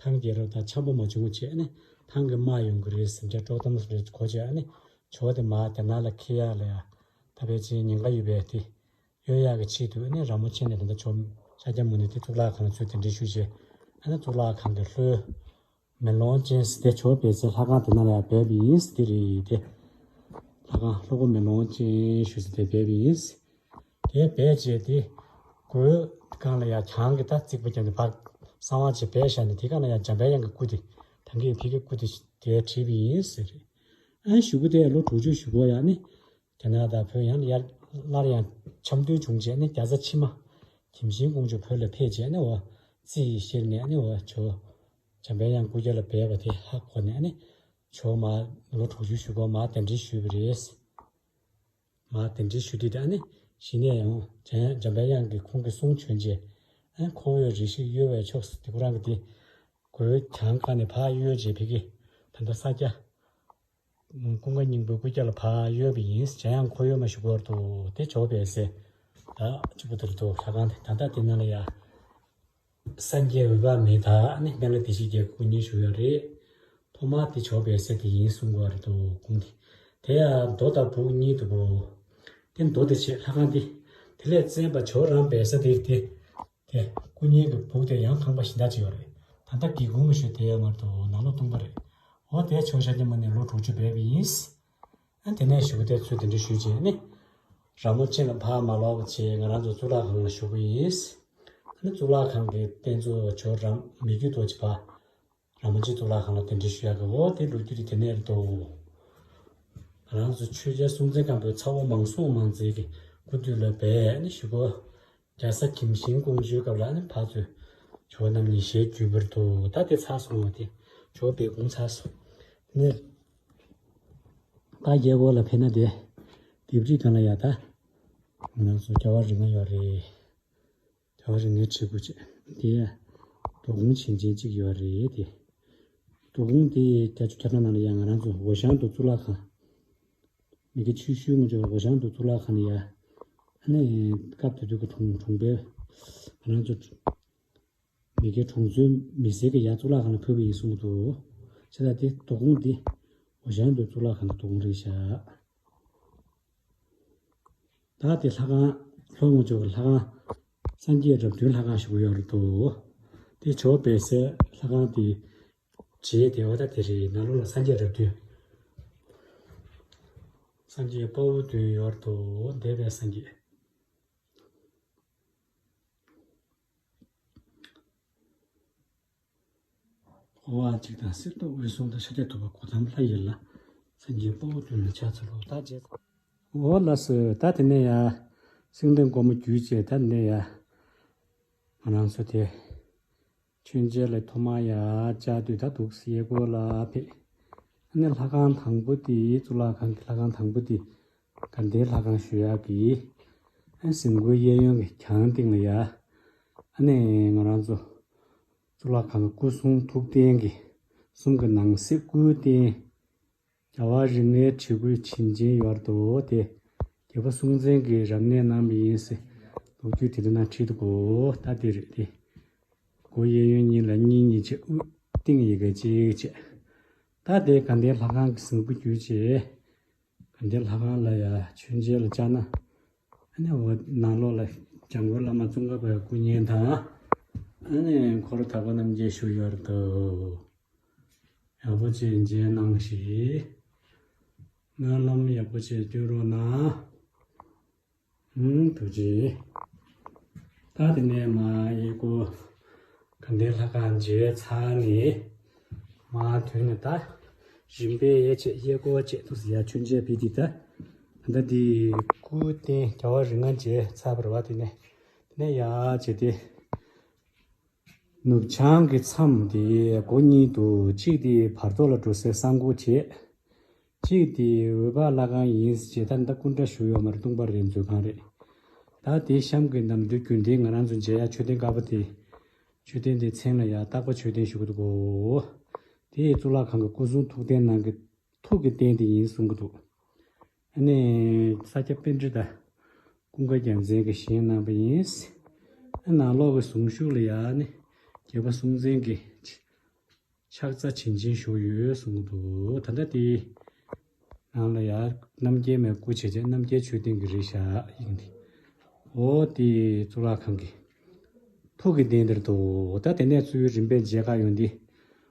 ཐང་རྒྱལ་རབས་དང་འཆམ་པོ་མ་བྱུང་བ་བྱས་ཨ་ནི་ཐང་གི་དམག་ཡོང་གི་རེད་ཟེར་འདྲ་དཀྲོག་གཏམ་རེ་གོ་བྱས་ཨ་ནི་ཇོ་བོ་དེ་མར་རྒྱ་ནག་ལ་འཁྱེར་ཡག་ལ་ཡ། ད་ཕལ་ཆེར་ཉེན་ཁ་ཡོད་པས་དེ་གཡོལ་ཡག་གི་ཆེད་དུ་ཨ་ནི་ར་མོ་ཆེ་ནས་ད་ལྟ་ཇོ་ཤཱཀྱ་མུ་ནེ་དེ་གཙུག་ལག་ཁང་ལ་ཚུར་གདན་འདྲེན་ཞུས་བྱས་ཨ་ནི་གཙུག་ལག་ཁང་གི་ལྷོའི། མེ་ལོང་ཅན་ཟེར་ཏེ་ཇོ་བོ་སྦས་སའི་ལྷ་ཁང་དེ་ནང་ལ་ཡང་སྦས་པ་ཡིན་ཟེར་དེ་རེད་དེ། ལྷ་ཁང་ལྷོ་སྒོ་མེ་ལོང་ཅན་ཞུ་ཟེར་དེ་སྦས་པ་ཡིན། དེ་སྦས་རྗེས་དེ་སྒོའི་སྒང་ལ་ཡང་གྱང་གི་ད་རྩིག་པ་བརྒྱབ་ནས་ཕར་གསང་བ་ཅིག་སྦས་བཞག་ནས་དེ་སྒང་ལ་ཡང་འཇམ་པའི་དབྱངས་ཀྱི་སྐུ་དེ་ད་གིན་ཕ་གིའི་སྐུ་དེ་དེ་བྲིས་པ་ཡིན་ཟེར། ཨ་གཞུག་གུ་དེ་ལོ་དྲུག་ཅུ་བཞུགས་སྐོར་ཡང་ནི་རྒྱ་ནག་དང་བོད་ཡང་ཡར་སླར་ཡང་འཆམ་མཐུན་བྱུང་རྗེས་ནི་རྒྱ་བཟའ་ཕྱི་མ་གྱིམ་ཤིང་ཀོང་ཇོ་བོད་ལ་ཕེབས་རྗེས་ནི་འོ་རྩིས་བཤེར་ནས་ནི་འོ་ཇོ། འཇམ་པའི་དབྱངས་སྐུ་རྒྱབ་ལ་སྦས་པ་དེ་ཧ་གོ་ནས་ཨ་ནི། ཇོ་མར་ལོ་དྲུག་ཅུ་བཞུགས་སྐོར་མར་གདན་འདྲེན་ཞུས་པ་རེད། མར་གདན་འདྲེན་ཞུས་དུས་དེ་ཨ་ནི་གཞི་ནས་ཡང་འཇམ་འཇམ་པའི་དབྱངས་ཀྱིས་ཁོང་གི་གསུང་བྱོན་རྗེས་ཨ་ནི་ཁོ་བོས་རེ་ཞིག་གཡོལ་བའི་ཕྱོགས་སུ་དེ་ཁོ་རང་གི་དེ་སྒོའི་གྱང་བཀག་ནས་ཕར་གཡོལ་རྗེས་ཕ་གི་ད་ལྟ་ས་སྐྱ། ཀུན་དགའ་སྙིང་པོའི་སྐུ་རྒྱབ་ལ་ཕར་གཡོལ་བ་ཡིན། འཇམ་དབྱངས་ཁོར་ཡུག་མ་ཞུ་གོ་བར་དུ་དེ་ཇོ་བོ་སྦས་སའི་ད་གཅིག་པུ་དེར་འདུག་ལྷ་ཁང་དེ་ད་ལྟ་དེ་ནང་ལ་ཡ། སངས་རྒྱས་འོད་དཔག་མེད་དང་ཨ་ནི་སྨན་བླ་བདེ་གཤེགས་བརྒྱད་སྐུ་བརྙན་བཞུགས་ཡོད་རེད། ཐོག་མར་དེ་ཇོ་བོ་སྦས་ས་དེ་ཡིན་གསུང་གི་ཡོད་རེད་འདུག་ཁོང་དེ། དེ་ཡང་རྡོ་དང་སྦུག་གཉིས་འདུག་གོ། དེ་རྡོ་དེ་བྱས་ལྷ་ཁང་དེ། དེ་ལས་བཙན་པ་ཇོ་རང་སྦས་ས་དེ་དེ། དེ་སྐུ་བརྙན་གྱི་སྦུག་དེ་ཡང་ཁང་པ་གཞན་དག་ཅིག་ཡོད་རེད། ད་ལྟ་སྒེའུ་ཁུང་མ་ཞུ་དེ་ཡང་མར་དུ་ནང་ལོགས་སྟོང་པ་རེད། འོ་དེ་ཇོ་ཤཱཀྱ་མུ་ནེ་ལོ་དྲུག་ཅུ་སྦས་པ་ཡིན། ཨ་དེ་ནས་ཞུ་དེ་ཚུལ་དེ་འདྲ་ཞུས་རྗེས་ནི། ར་མོ་ཆེ་ལ་ཕར་མ་ལོག་པ་བྱས་ང་རང་ཚོ་གཙུག་ལག་ཁང་ལ་ཞུགས་པ་ཡིན། ཨ་ནི་གཙུག་ལག་ཁང་གི་རྟེན་གཙོ་ཇོ་རང་མི་བསྐྱོད་རྡོ་རྗེ་ཕར། ར་མོ་ཆེ་གཙུག་ལག་ཁང་ལ་གདན་འདྲེན་ཞུ་ཡག་གི་འོ་དེ་ལོ་རྒྱུས་དེ་དེ་ནས་རེད་དོ། ང་རང་ཚོ་ཆོས་རྒྱལ་སྲོང་བཙན་སྒམ་པོའི་ཚ་བོ་མང་སྲོང་མང་བཙན་གྱི་སྐུ་དུས་ལ་སྦས་ནས་ཞུ་གོ། རྒྱ་བཟའ་གྱིམ་ཤིང་ཀོང་ཇོའི་སྐབས་ལ་ནི་ཕར་ཚུར་ཇོ་བོ་རྣམ་གཉིས་ཞལ་བརྒྱུད་པར་འདུག་ད་དེ་ཚར་སོང་བ་དེ་ཇོ་བོ་སྦས་སྐུང་ཚར་སོང་། ནི། ད་རྒྱལ་པོ་ལ་ཕེབས་ན་དེ། ལྡེབས་རིས་སྒང་ལ་ཡ་ད། ང་རང་ཚོ་རྒྱལ་བ་རིགས་ལྔ་ཡོད་རེད། རྒྱལ་བ་རིགས་ལྔའི་བྲིས་སྐུ་བྱས། དེ་ཡ། རྡོ་ཀོང་བྱིན་ཅན་གཅིག་ཡོད་རེད་དེ། རྡོ་ཀོང་དེ་བརྒྱད་ཅུ་གྱ་གྲངས་ནང་ལ་ཡ་ང་རང་ཚོ་འོ་ཞང་དུ་གཙུག་ལག་ཁང་། མི་དགེ་ཆོས་ཞུ་ངོ་ཅོག་འོ་ཞང་དུ་གཙུག་ལག་ཁང་ལ་ཡ། ཨ་ནི་སྐབས་དེ་དུས་ཀྱི་གྲོང་གྲོང་པའི་ང་རང་ཚོ་མི་དགེ་གྲོང་ཚོའི་མི་སེར་གྱི་ཡ་གཙུག་ལག་ཁང་ལ་ཕུལ་བ་ཡིན་གསུང་གི་འདུག་བྱས་ཙང་དེ་རྡོ་ཀོང་དེ་འོ་ཞང་དུ་གཙུག་ལག་ཁང་གི་རྡོ་ཀོང་རེད་ཤག་ད་དེ་ལྷ་ཁང་ལྷོ་ངོས་ཕྱོགས་ཀྱི་ལྷ་ཁང་། སངས་རྒྱས་རབས་བདུན་ལྷ་ཁང་ཞུ་གི་ཡོད་རེད་འདུག་དེ་ཇོ་བོ་བལ་སའི་ལྷ་ཁང་དེ་རྗེས་དེ་བ་ད་དེ་རེད། ནང་ལོགས་ལ་སངས་རྒྱས་རབས་བདུན། སངས་རྒྱས་དཔའ་བོ་བདུན་ཡོད་རེད་འདུག་འདས་པའི་སངས་རྒྱས། འོ་ཨ་གཅིག་དང་གསེར་མདོག་དབུས་གསུམ་དང་ཤཱཀྱ་ཐུབ་པ་གོ་ཏམ་ལྷ་ཡི་ལ། སངས་རྒྱས་དཔའ་བོ་བདུན་ལ་ཕྱག་འཚལ་ལོ། ད་རྗེས། འོ་ལགས་སོ། ད་དེ་ནས་ཡ། སེང་བློན་སྒོ་མོ་བརྒྱུད་བྱས་ད་ནས་ཡ། ང་རང་ཚོ་དེ། མཆོད་མཇལ་ལ་ཐོག་མར་ཡ་བཅར་དུས་ད་འདུག་སེ་གཡས་སྐོར་ལ་ཕེབས། ཨ་ནི་ལྷ་ཁང་དང་པོ་དེ་གཙུག་ལག་ཁང་གི་ལྷ་ཁང་དང་པོ་དེ། དགའ་ལྡན་ལྷ་ཁང་ཞུ་ཡག་གི། ཨ་གཟིམ་སྒོའི་གཡས་གཡོན་གྱི་གྱང་སྟེང་ལ་ཡ། ཨ་ནི་ང་རང་ཚོ། གཙུག་ལག་ཁང་གི་སྐུ་གསུང་ཐུགས་རྟེན་གྱི། གསུང་གི་ནང་གསེས་སྐུའི་རྟེན། རྒྱལ་བ་རིགས་ལྔའི་བྲིས་སྐུའི་བྱིན་ཅན་ཡོད་དོ་དེ། རྒྱལ་པོ་སྲོང་བཙན་གྱིས་རབ་གནས་གནང་བ་ཡིན་ཟེར། ལོ་རྒྱུས་དེ་འདྲ་ན་བྲིས་འདུག་གོ་ད་དེ་རེད་དེ། སྒོ་གཡས་གཡོན་གཉིས་ལ་གཉིས་གཉིས་བྱས་དབུས་སྟེང་ཡི་གེ་གཅིག་བྱས། ད་དེ་དགའ་ལྡན་ལྷ་ཁང་གི་གཟིམ་སྒོ་བརྒྱུད་བྱས། དགའ་ལྡན་ལྷ་ཁང་ལ་ཡ་མཆོད་མཇལ་ལ་བཅར་ན། ཨ་ནི་འོ་ནང་ལོགས་ལ་འཇམ་མགོན་བླ་མ་ཙོང་ཁ་པའི་སྐུ་བརྙན་དང་། ཨ་ནི་འཁོར་དག་པ་རྣམས་ཀྱིས་བཞུགས་ཡོད་དོ། ཡག་པོ་བྱས་མཇལ་གནང་ཞིག་སྨོན་ལམ་ཡག་པོ་བྱས་སྐྱོན་རོགས་གནང་། ཧུམ་ཐུགས་རྗེ་ཆེ། ད་དེ་ནས་མ་གཡས་སྐོར་དགའ་ལྡན་ལྷ་ཁང་མཇལ་ཚར་ནས། མ་དོན་ནས་ད་རིམ་པས་ཡས་བྱས་གཡས་སྐོར་བྱས་ཐུགས་སུ་ཡ་མཆོད་མཇལ་ཕུལ་དེ་ད། ད་ལྟ་འདི་སྐུའི་རྟེན་རྒྱལ་བ་རིགས་ལྔ་མཇལ་ཚར་བ་རེད་བ། དེ་ནས་དེ་ནས་ཡར་བྱས་ཏེ། ནུབ་བྱང་གི་མཚམས་དེ་སྒོ་གཉིས་འདུག་གཅིག་དེ་བར་ཐོག་ལ་འགྲོ་སའི་གསང་སྒོ་བྱས། གཅིག་དེ་འོད་དཔག་ལྷ་ཁང་ཡིན་ཟེར་བྱས། ད་ལྟ་སྐུ་འདྲ་བཞུགས་ཡོད་མ་རེད། སྟོང་པ་རེད། མཛོད་ཁང་རེད། ད་དེ་གཤམ་གྱི་ནམ་དུས་རྒྱུན་ལྡན་ང་རང་ཚོ་མཇལ་ཡ་མཆོད་རྟེན་དཀར་པོ་དེ། མཆོད་རྟེན་དེའི་མཚན་ལ་ཡ་སྟག་པ་མཆོད་རྟེན་ཞུ་གི་འདུག་གོ་དེ་གཙུག་ལག་ཁང་གི་སྐུ་གསུང་ཐུགས་རྟེན་ནང་གི་ཐུགས་ཀྱི་རྟེན་དེ་ཡིན་གསུང་གི་འདུག་ཨ་ནི་ས་སྐྱ་པཎྜི་ཏ་ཀུན་དགའ་རྒྱལ་མཚན་གྱིས་བཞེངས་གནང་བ་ཡིན། ཨ་ནང་ལོགས་ཀྱི་གཟུངས་གཞུག་ལ་ཡ་ཨ་ནི་རྒྱལ་པོ་སྲོང་བཙན་གྱི་ཕྱག་འཚལ་བྱིན་ཅན་བཞུགས་ཡོད་གསུང་གི་འདུག་ད་ལྟ་དེ་ནང་ལ་ཡ་རྣམ་རྒྱལ་མའི་སྐུ་བྱས་བྱས་རྣམ་རྒྱལ་མཆོད་རྟེན་གྱི་རིགས་བཞག་ཡིན་ཏེ། འོ་དེ་གཙུག་ལག་ཁང་གི་ཐུགས་ཀྱི་རྟེན་དེར་འདུག་ད་དེ་ནས་ཚུར་རིམ་པས་མཇལ་ཁ་ཡོང་དུས།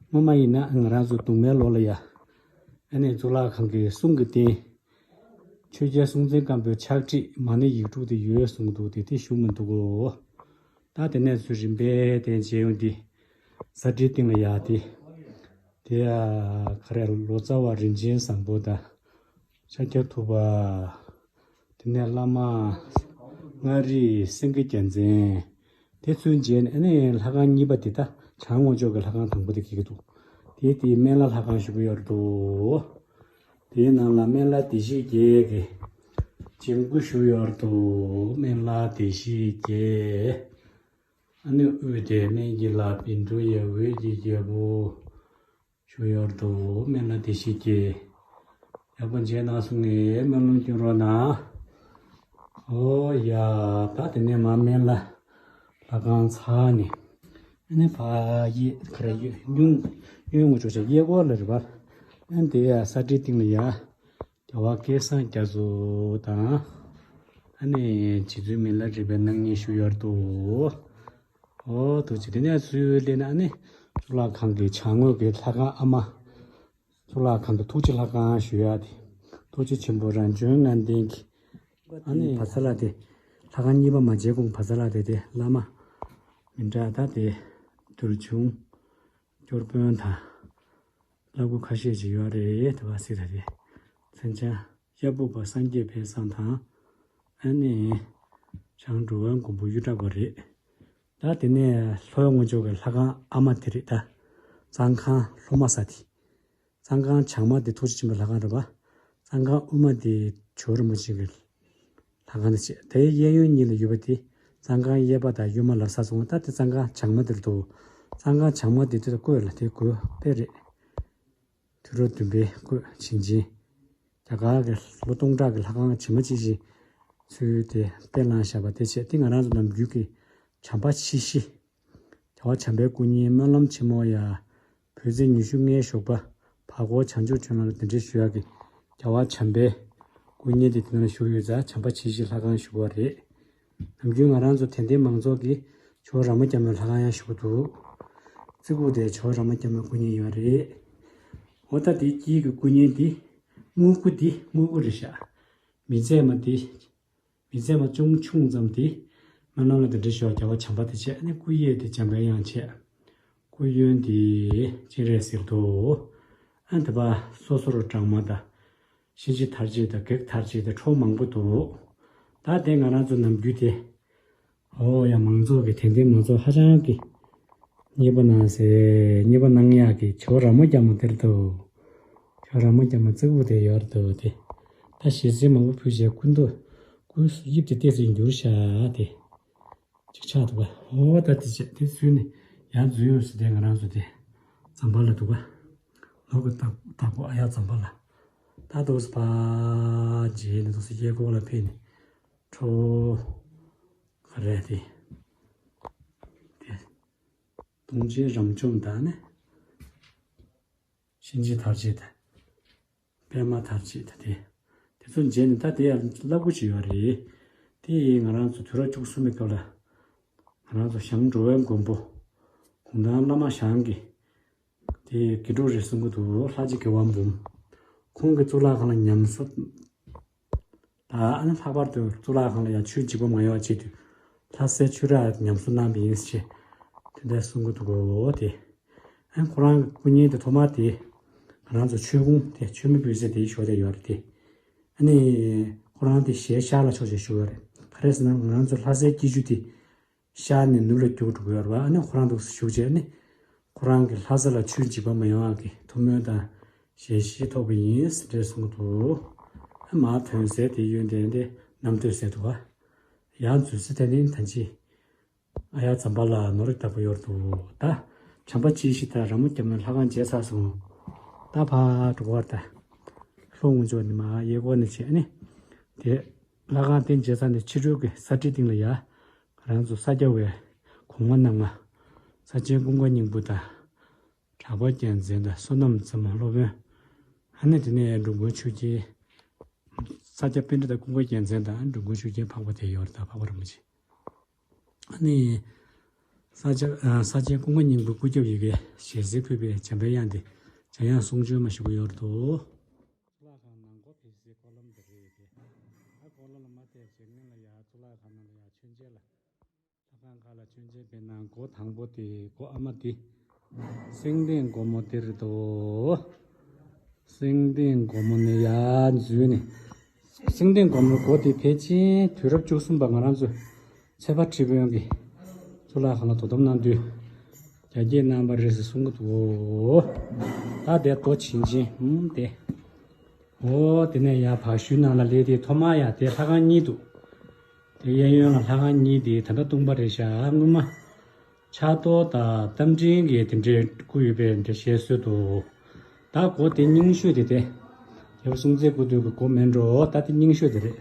སྔོན་མ་ཡིན་ན་ང་རང་ཚོ་གདུང་མའི་ལོ་ལ་ཡ། ཨ་ནི་གཙུག་ལག་ཁང་གི་གསུང་གི་རྟེན། ཆོས་རྒྱལ་སྲོང་བཙན་སྒམ་པོའི་ཕྱག་བྲིས་མ་ཎི་ཡིག་དྲུག་དེ་ཡོད་གསུང་གི་འདུག་དེ་དེ་བཞུགས་མི་འདུག་གོ་ད་དེ་ནས་ཚུར་རིམ་པས་དེ་མཇལ་ཡོང་དུས། ས་ཁྲིའི་སྟེང་ལ་ཡ་དེ། དེ་ཡ་ག་རེ་ལོ་ཙཱ་བ་རིན་ཆེན་བཟང་པོ་དང་། ཤཱཀྱ་ཐུབ་པ། དེ་ནས་བླ་མ་མངའ་རིས་སེང་གེ་རྒྱལ་མཚན། དེ་ཚུར་མཇལ་ནས་ཨ་ནི་ལྷ་ཁང་གཉིས་པ་དེ་ད་བྱང་ངོས་ཕྱོགས་ཀྱི་ལྷ་ཁང་དང་པོ་དེ་འཁེལ་གྱི་འདུག་དེ་དེ་སྨན་བླ་ལྷ་ཁང་ཞུ་གི་ཡོད་རེད་འདུག་དེའི་ནང་ལ་སྨན་བླ་བདེ་གཤེགས་བརྒྱད་ཀྱི་བྱིན་སྐུ་བཞུགས་ཡོད་རེད་འདུག་སྨན་བླ་བདེ་གཤེགས་བརྒྱད། ཨ་ནི་དབུས་དེ་སྨན་གྱི་བླ་བཻ་ཌཱུརྱ་འོད་ཀྱི་རྒྱལ་པོ། བཞུགས་ཡོད་དོ། སྨན་བླ་བདེ་གཤེགས་ཀྱིས། ཡག་པོ་མཇལ་གནང་སོང་ངས་སྨོན་ལམ་སྐྱོན་རོགས་གནང་། ཨོ་ཡ། ད་དེ་ནས་མར་སྨན་བླ་ལྷ་ཁང་ཚར་ནས། ཨ་ནི་ཕ་གཡས་ག་རེ་གཡོན་གཡོན་ངོས་ཕྱོགས་ཆ་གཡས་སྐོར་ལ་རེད་པ། ཨ་ནི་དེ་ཡ་ས་ཁྲིའི་སྟེང་ལ་ཡ། རྒྱལ་བ་སྐལ་བཟང་རྒྱ་མཚོ་དང་། ཨ་ནི་རྗེ་བཙུན་མི་ལ་རས་པའི་སྣང་བརྙན་བཞུགས་ཡོད་དོ། ཨོ་ཐུགས་རྗེ་ཆེ། དེ་ནས་ཚུར་སླེབས་ན་ཨ་ནི་གཙུག་ལག་ཁང་གི་བྱང་ངོས་ཀྱི་ལྷ་ཁང་ཨ་མ། གཙུག་ལག་ཁང་གི་ཐུགས་རྗེ་ལྷ་ཁང་ཞུ་ཡག་དེ། ཐུགས་རྗེ་ཆེན་པོ་རང་བྱོན་ལྔ་ལྡན་གྱི། ཨ་ནི་བ་ཚ་ལ་དེ། ལྷ་ཁང་གཉིས་པ་མ་མཇལ་གོང་བ་ཚ་ལ་དེ་དེ་བླ་མ། མི་འདྲ་ད་དེ། དུར་ཆུང་། སྐྱོར་དཔོན་དང་། བླ་སྐུ་ཁ་ཤས་ཅིག་ཡོད་རེད་དེ་བ་སི་ད་དེ། མཚན་བྱང་། གཡའ་སྦུག་པ་སངས་རྒྱས་ཕན་བཟང་དང་། ཨ་ནི། བྱང་འགྲོ་བའི་མགོན་པོ་གཡུ་བྲག་པ་རེད། ད་དེ་ནས་ལྷོ་ངོས་ཕྱོགས་ཀྱི་ལྷ་ཁང་ཨ་མ་དེ་རེད་ད། གཙང་ཁང་ལྷོ་མ་ས་དེ། གཙང་ཁང་བྱང་མ་དེ་ཐུགས་རྗེ་ཆེན་པོའི་ལྷ་ཁང་རེད་པ། གཙང་ཁང་དབུས་མ་དེ་ཇོ་བོ་རིན་པོ་ཆེ་གི་ལྷ་ཁང་དེ་བྱས། དེའི་གཡས་གཡོན་གཉིས་ལ་ཡོད་པ་དེ་གཙང་ཁང་གཡས་པ་དང་གཡོན་མ་ལ་ས་སོང་བ། ད་དེ་གཙང་ཁང་བྱང་མ་དེར་འདུག་གཙང་ཁང་བྱང་མ་དེ་དུས་ད་བཀོད་ལ་དེ་དགོས་དཔེ་རེད། དུས་རབས་བདུན་པའི་བཀོད་བྱིན་ཅན། རྒྱ་གར་གྱི་ལོ་སྟོང་ཕྲག་གི་ལྷ་ཁང་ཇི་མ་ཇི་བཞིན་ཚུལ་དེ་དཔེ་བླངས་བཞག་པ་དེ་བྱས། དེ་ང་རང་ཚོ་ནམ་རྒྱུན་གྱི་བྱམས་པ་མཆེད་བཞི། རྒྱལ་བ་བྱམས་པའི་སྐུ་བརྙན་སྨོན་ལམ་ཆེན་མོ་ཡ། བོད་ཚེས་ཉི་ཤུ་ལྔའི་ཞོགས་པ། བར་སྐོར་བྱང་ཆུབ་ལྗོངས་ལ་གདན་འདྲེན་ཞུ་ཡག་གི། རྒྱལ་བ་བྱམས་པའི་ སྐུ་བརྙན་དེ་དེ་ནང་བཞུགས་ཡོད་ཙང་བྱམས་པ་ཆེ་བཞི་ལྷ་ཁང་བཞུགས་པ་རེད། ནམ་རྒྱུན་ང་རང་ཚོ་དད་ལྡན་མང་ཚོགས་ཀྱིས་ཇོ་བོ་ར་མོ་སྐྱབས་མའི་ལྷ་ཁང་ཡང་བཞུགས་འདུག་རྩེ་ཁུག་དེ་ཇོ་བོ་ར་མོ་སྐྱབས་མའི་སྐུ་བརྙན་ཡོད་རེད། འོ་ད་དེ་དཀྱིལ་གྱི་སྐུ་བརྙན་དེ་དངུལ་སྐུ་དེ་དངུལ་སྐུ་རེད་ཤག་མི་ཚད་མ་དེ། མི་ཚད་མ་ཅུང་ཆུང་ཙམ་དེ། སྨོན་ལམ་ལ་དེ་འདྲ་ཞོག་རྒྱལ་བ་བྱམས་པ་དེ་བྱས་ནས་སྐུ་གཡས་དེ་འཇམ་པའི་དབྱངས་བྱས། སྐུ་གཡོན་དེ་སྤྱན་རས་གཟིགས་འདུག་ཨ་དེ་པ་སོ་སོར་འབྲང་མ་དང་། གཤིན་རྗེ་མཐར་བྱེད་དང་བགེགས་མཐར་བྱེད་དང་ཁྲོ་མང་པོ་འདུག་ད་དེ་ང་རང་ཚོ་ནམ་རྒྱུན་དེ། ཨོ་ཡ་མང་ཚོགས་ཀྱི་དད་ལྡན་མང་ཚོགས་ཧ་ཅང་གི་མཉེས་པོ་གནང་སེ་མཉེས་པོ་གནང་ཡག་གི་ཇོ་ར་མོ་རྒྱ་མོ་དེར་དུ། ཇོ་ར་མོ་རྒྱ་མོ་བརྩེགས་པོ་དེ་ཡོད་དུ་དེ། ད་ཞལ་ཟས་མང་པོ་ཕུལ་བྱས་སྐུ་མདོག་སྐུ་དབྱིབས་དེ་ཏོག་ཙམ་འགྱུར་ཤག་དེ། ཅིག་ཆགས་འདུག་ག་ཨོ་ད་དེ་བྱས་དེ་ཚུལ་ནི་ཡར་འཛུལ་ཡོང་སྲིད་དེ་ང་རང་ཚོ་དེ། ཛམ་བྷ་ལ་འདུག་ག་ལོག་གི་བདག་བདག་པོ་ཨ་ཡ་ཛམ་བྷ་ལ། ད་དུ་སི་ཕ་རྗེས་ནི་དུ་སི་སྐྱེ་སྐོར་ལ་ཕེབས་ནི། ཁྲོ། ག་རེ་དེ། དེ། གདུང་ཆེན་རབ་འཇོམས་དང་ནི། གཤིན་རྗེ་མཐར་བྱེད་དང་། པདྨ་མཐར་བྱེད་དང་དེ། དེ་ཚོ་མཇལ་ནས་ད་དེ་ཡང་བསླབ་དགོས་ཅིག་ཡོད་རེད། དེ་ཡིས་ང་རང་ཚོ་དུས་རབས་བཅུ་གསུམ་པའི་སྐབས་ལ། ང་རང་ཚོ་ཞང་འགྲོ་བའི་མགོན་པོ། གུང་ཐང་བླ་མ་ཞང་གི་དེ་དགེ་ཕྲུག་རེད་གསུང་གི་འདུག་ལྷ་རྗེ་དགེ་བ་འབུམ། ཁོང་གི་གཙུག་ལག་ཁང་ལ་ཉམས་གསོ། ད་ཨ་ནི་ལྷག་པར་དུ་གཙུག་ལག་ཁང་ལ་ཡང་ཆུའི་འཇིགས་པ་མ་ཡོང་བ་ཆེད་དུ་ལྷ་སའི་ཆུ་རགས་ཉམས་གསོ་གནང་བ་ཡིན་ཞེས་དེ་འདྲ་གསུང་གི་འདུག་གོ་དེ། ཨ་ཁོ་རང་གི་སྐུ་བརྙན་དེ་ཐོག་མ་དེ་ང་རང་ཚོ་མཆོད་ཀོང་དེ་མཆོད་མེ་སྤོས་ཚད་དེ་ཞོག་དེ་ཡོད་རེད་དེ། ཨ་ནི་ཁོ་རང་དེ་ཞལ་ཤར་ལ་ཕྱོགས་བྱས་བཞུགས་ཡོད་རེད། ག་རེ་ཟེར་ན་ང་རང་ཚོ་ལྷ་སའི་སྐྱིད་ཆུ་དེ། ཤར་ནས་ནུབ་ལ་རྒྱུག་འགྲོ་གི་ཡོད་རེད་བ། ཨ་ནི་ཁོ་རང་འདུག་སེ་བཞུགས་རྗེས་ནི། ཁོ་རང་གི་ལྷ་ས་ལ་ཆུའི་འཇིགས་པ་མ་ཡོང་བ་གི་ཐུགས་སྨོན་དང་ཞལ་བཞེས་ཐོབ་པ་ཡིན་ཟེར་འདྲ་གསུང་གི་འདུག་ཨ་མར་ཐོན་ཟེར་དེ་ཡོན་ཏན་དེ་རྣམ་ཐོས་ཟེར་འདུག་ག་ཡར་འཛུལ་ཟེར་དེ་ནི་ད་ཅི། ཨ་ཡ་ཛམ་བྷ་ལ་ནོར་བུ་ལྟ་བུ་ཡོད་འདུག་ད་བྱམས་པ་ཆེ་བཞི་དང་ར་མོ་རྒྱ་མོའི་ལྷ་ཁང་མཇལ་ཚར་སོང་། ད་ཕར་འགྲོ་བར་ད། ལྷོ་ངོས་ཕྱོགས་ནས་མར་གཡས་སྐོར་ནས་བྱས་ནི། དེ། ལྷ་ཁང་དེ་མཇལ་ཚར་ནས་ཕྱི་རོལ་གྱི་ས་ཁྲའི་སྟེང་ལ་ཡ། རང་ཚོ་ས་སྐྱ་བའི་གོང་མ་རྣམ་ལྔ། ས་ཆེན་ཀུན་དགའ་སྙིང་པོ་དང་། གྲགས་པ་རྒྱལ་མཚན་དང་བསོད་ནམས་རྩེ་མོ་སློབ་དཔོན། ཨ་ནི་དེ་ནས་འགྲོ་མགོན་ཆོས་རྒྱལ། ས་སྐྱ་པཎྜི་ཏ་ཀུན་དགའ་རྒྱལ་མཚན་དང་འགྲོ་མགོན་ཆོས་རྒྱལ་འཕགས་པ་དེ་ཡོད་རེད་ད་འཕགས་པ་རིན་པོ་ཆེ། ཨ་ནི། ས་སྐྱ་ས་ཆེན་ཀུན་དགའ་སྙིང་པོའི་སྐུ་རྒྱབ་ཡི་གེ་ཞལ་གཟིགས་ཕུལ་བའི་འཇམ་པའི་དབྱངས་དེ་འཇམ་དབྱངས་གསུང་བྱོན་མ་ཞུ་གི་ཡོད་རེད་དོ། གཙུག་ལག་ཁང་ནང་སྒོ་ཕྱེ་སའི་སྐོར་ལམ་དེ་རེད་དེ། ཨ་སྐོར་ལམ་ལ་མར་བལྟས་བྱས་སྔོན་ལ་ཡར་གཙུག་ལག་ཁང་ནང་ལ་ཡར་མཆོད་མཇལ་ལ། ལྷ་ཁང་ཁག་ལ་མཆོད་མཇལ་ཕེབས་ན་སྒོ་དང་པོ་དེ་སྒོ་ཨ་མ་དེ། སེང་ལྡེང་སྒོ་མོ་དེ་རེད་དོ། སེང་ལྡེང་སྒོ་མོ་ནས་ཡར་འཛུལ་ནས། སེང་ལྡེང་སྒོ་མོའི་སྒོ་དེ་ཕལ་ཆེར་དུས་རབས་བཅུ་གསུམ་པ་ང་རང་ཚོ་ཚེ་དཔལ་ཁྲི་དཔོན་གྱིས་གཙུག་ལག་ཁང་ལ་དོ་དམ་གནང་དུས་རྒྱ་སྐྱེད་གནང་བ་རེད་ཟེར་གསུང་གི་འདུག་ད་དེ་རྡོ་བྱིན་ཅན་ཧུམ་དེ། འོ་དེ་ནས་ཡར་བ་ཤུལ་ནང་ལ་སླེབས་དེ་ཐོག་མར་ཡར་དེ་ལྷ་ཁང་གཉིས་འདུག་དེ་གཡས་གཡོན་ལ་ལྷ་ཁང་གཉིས་དེ་ད་ལྟ་སྟོང་པ་རེད་ཤག་སྔོན་མ། ཕྱག་རྡོར་དང་རྟ་མགྲིན་གྱི་དེ་འདྲའི་སྐུ་ཡོད་པའི་འདྲ་བཤད་སྲོལ་འདུག་ད་སྒོ་དེ་རྙིང་ཤོས་དེ་དེ། རྒྱལ་པོ་སྲོང་བཙན་སྐུ་དུས་ཀྱི་སྒོ་མིན་འགྲོ་ད་དེ་རྙིང་ཤོས་དེ་རེད།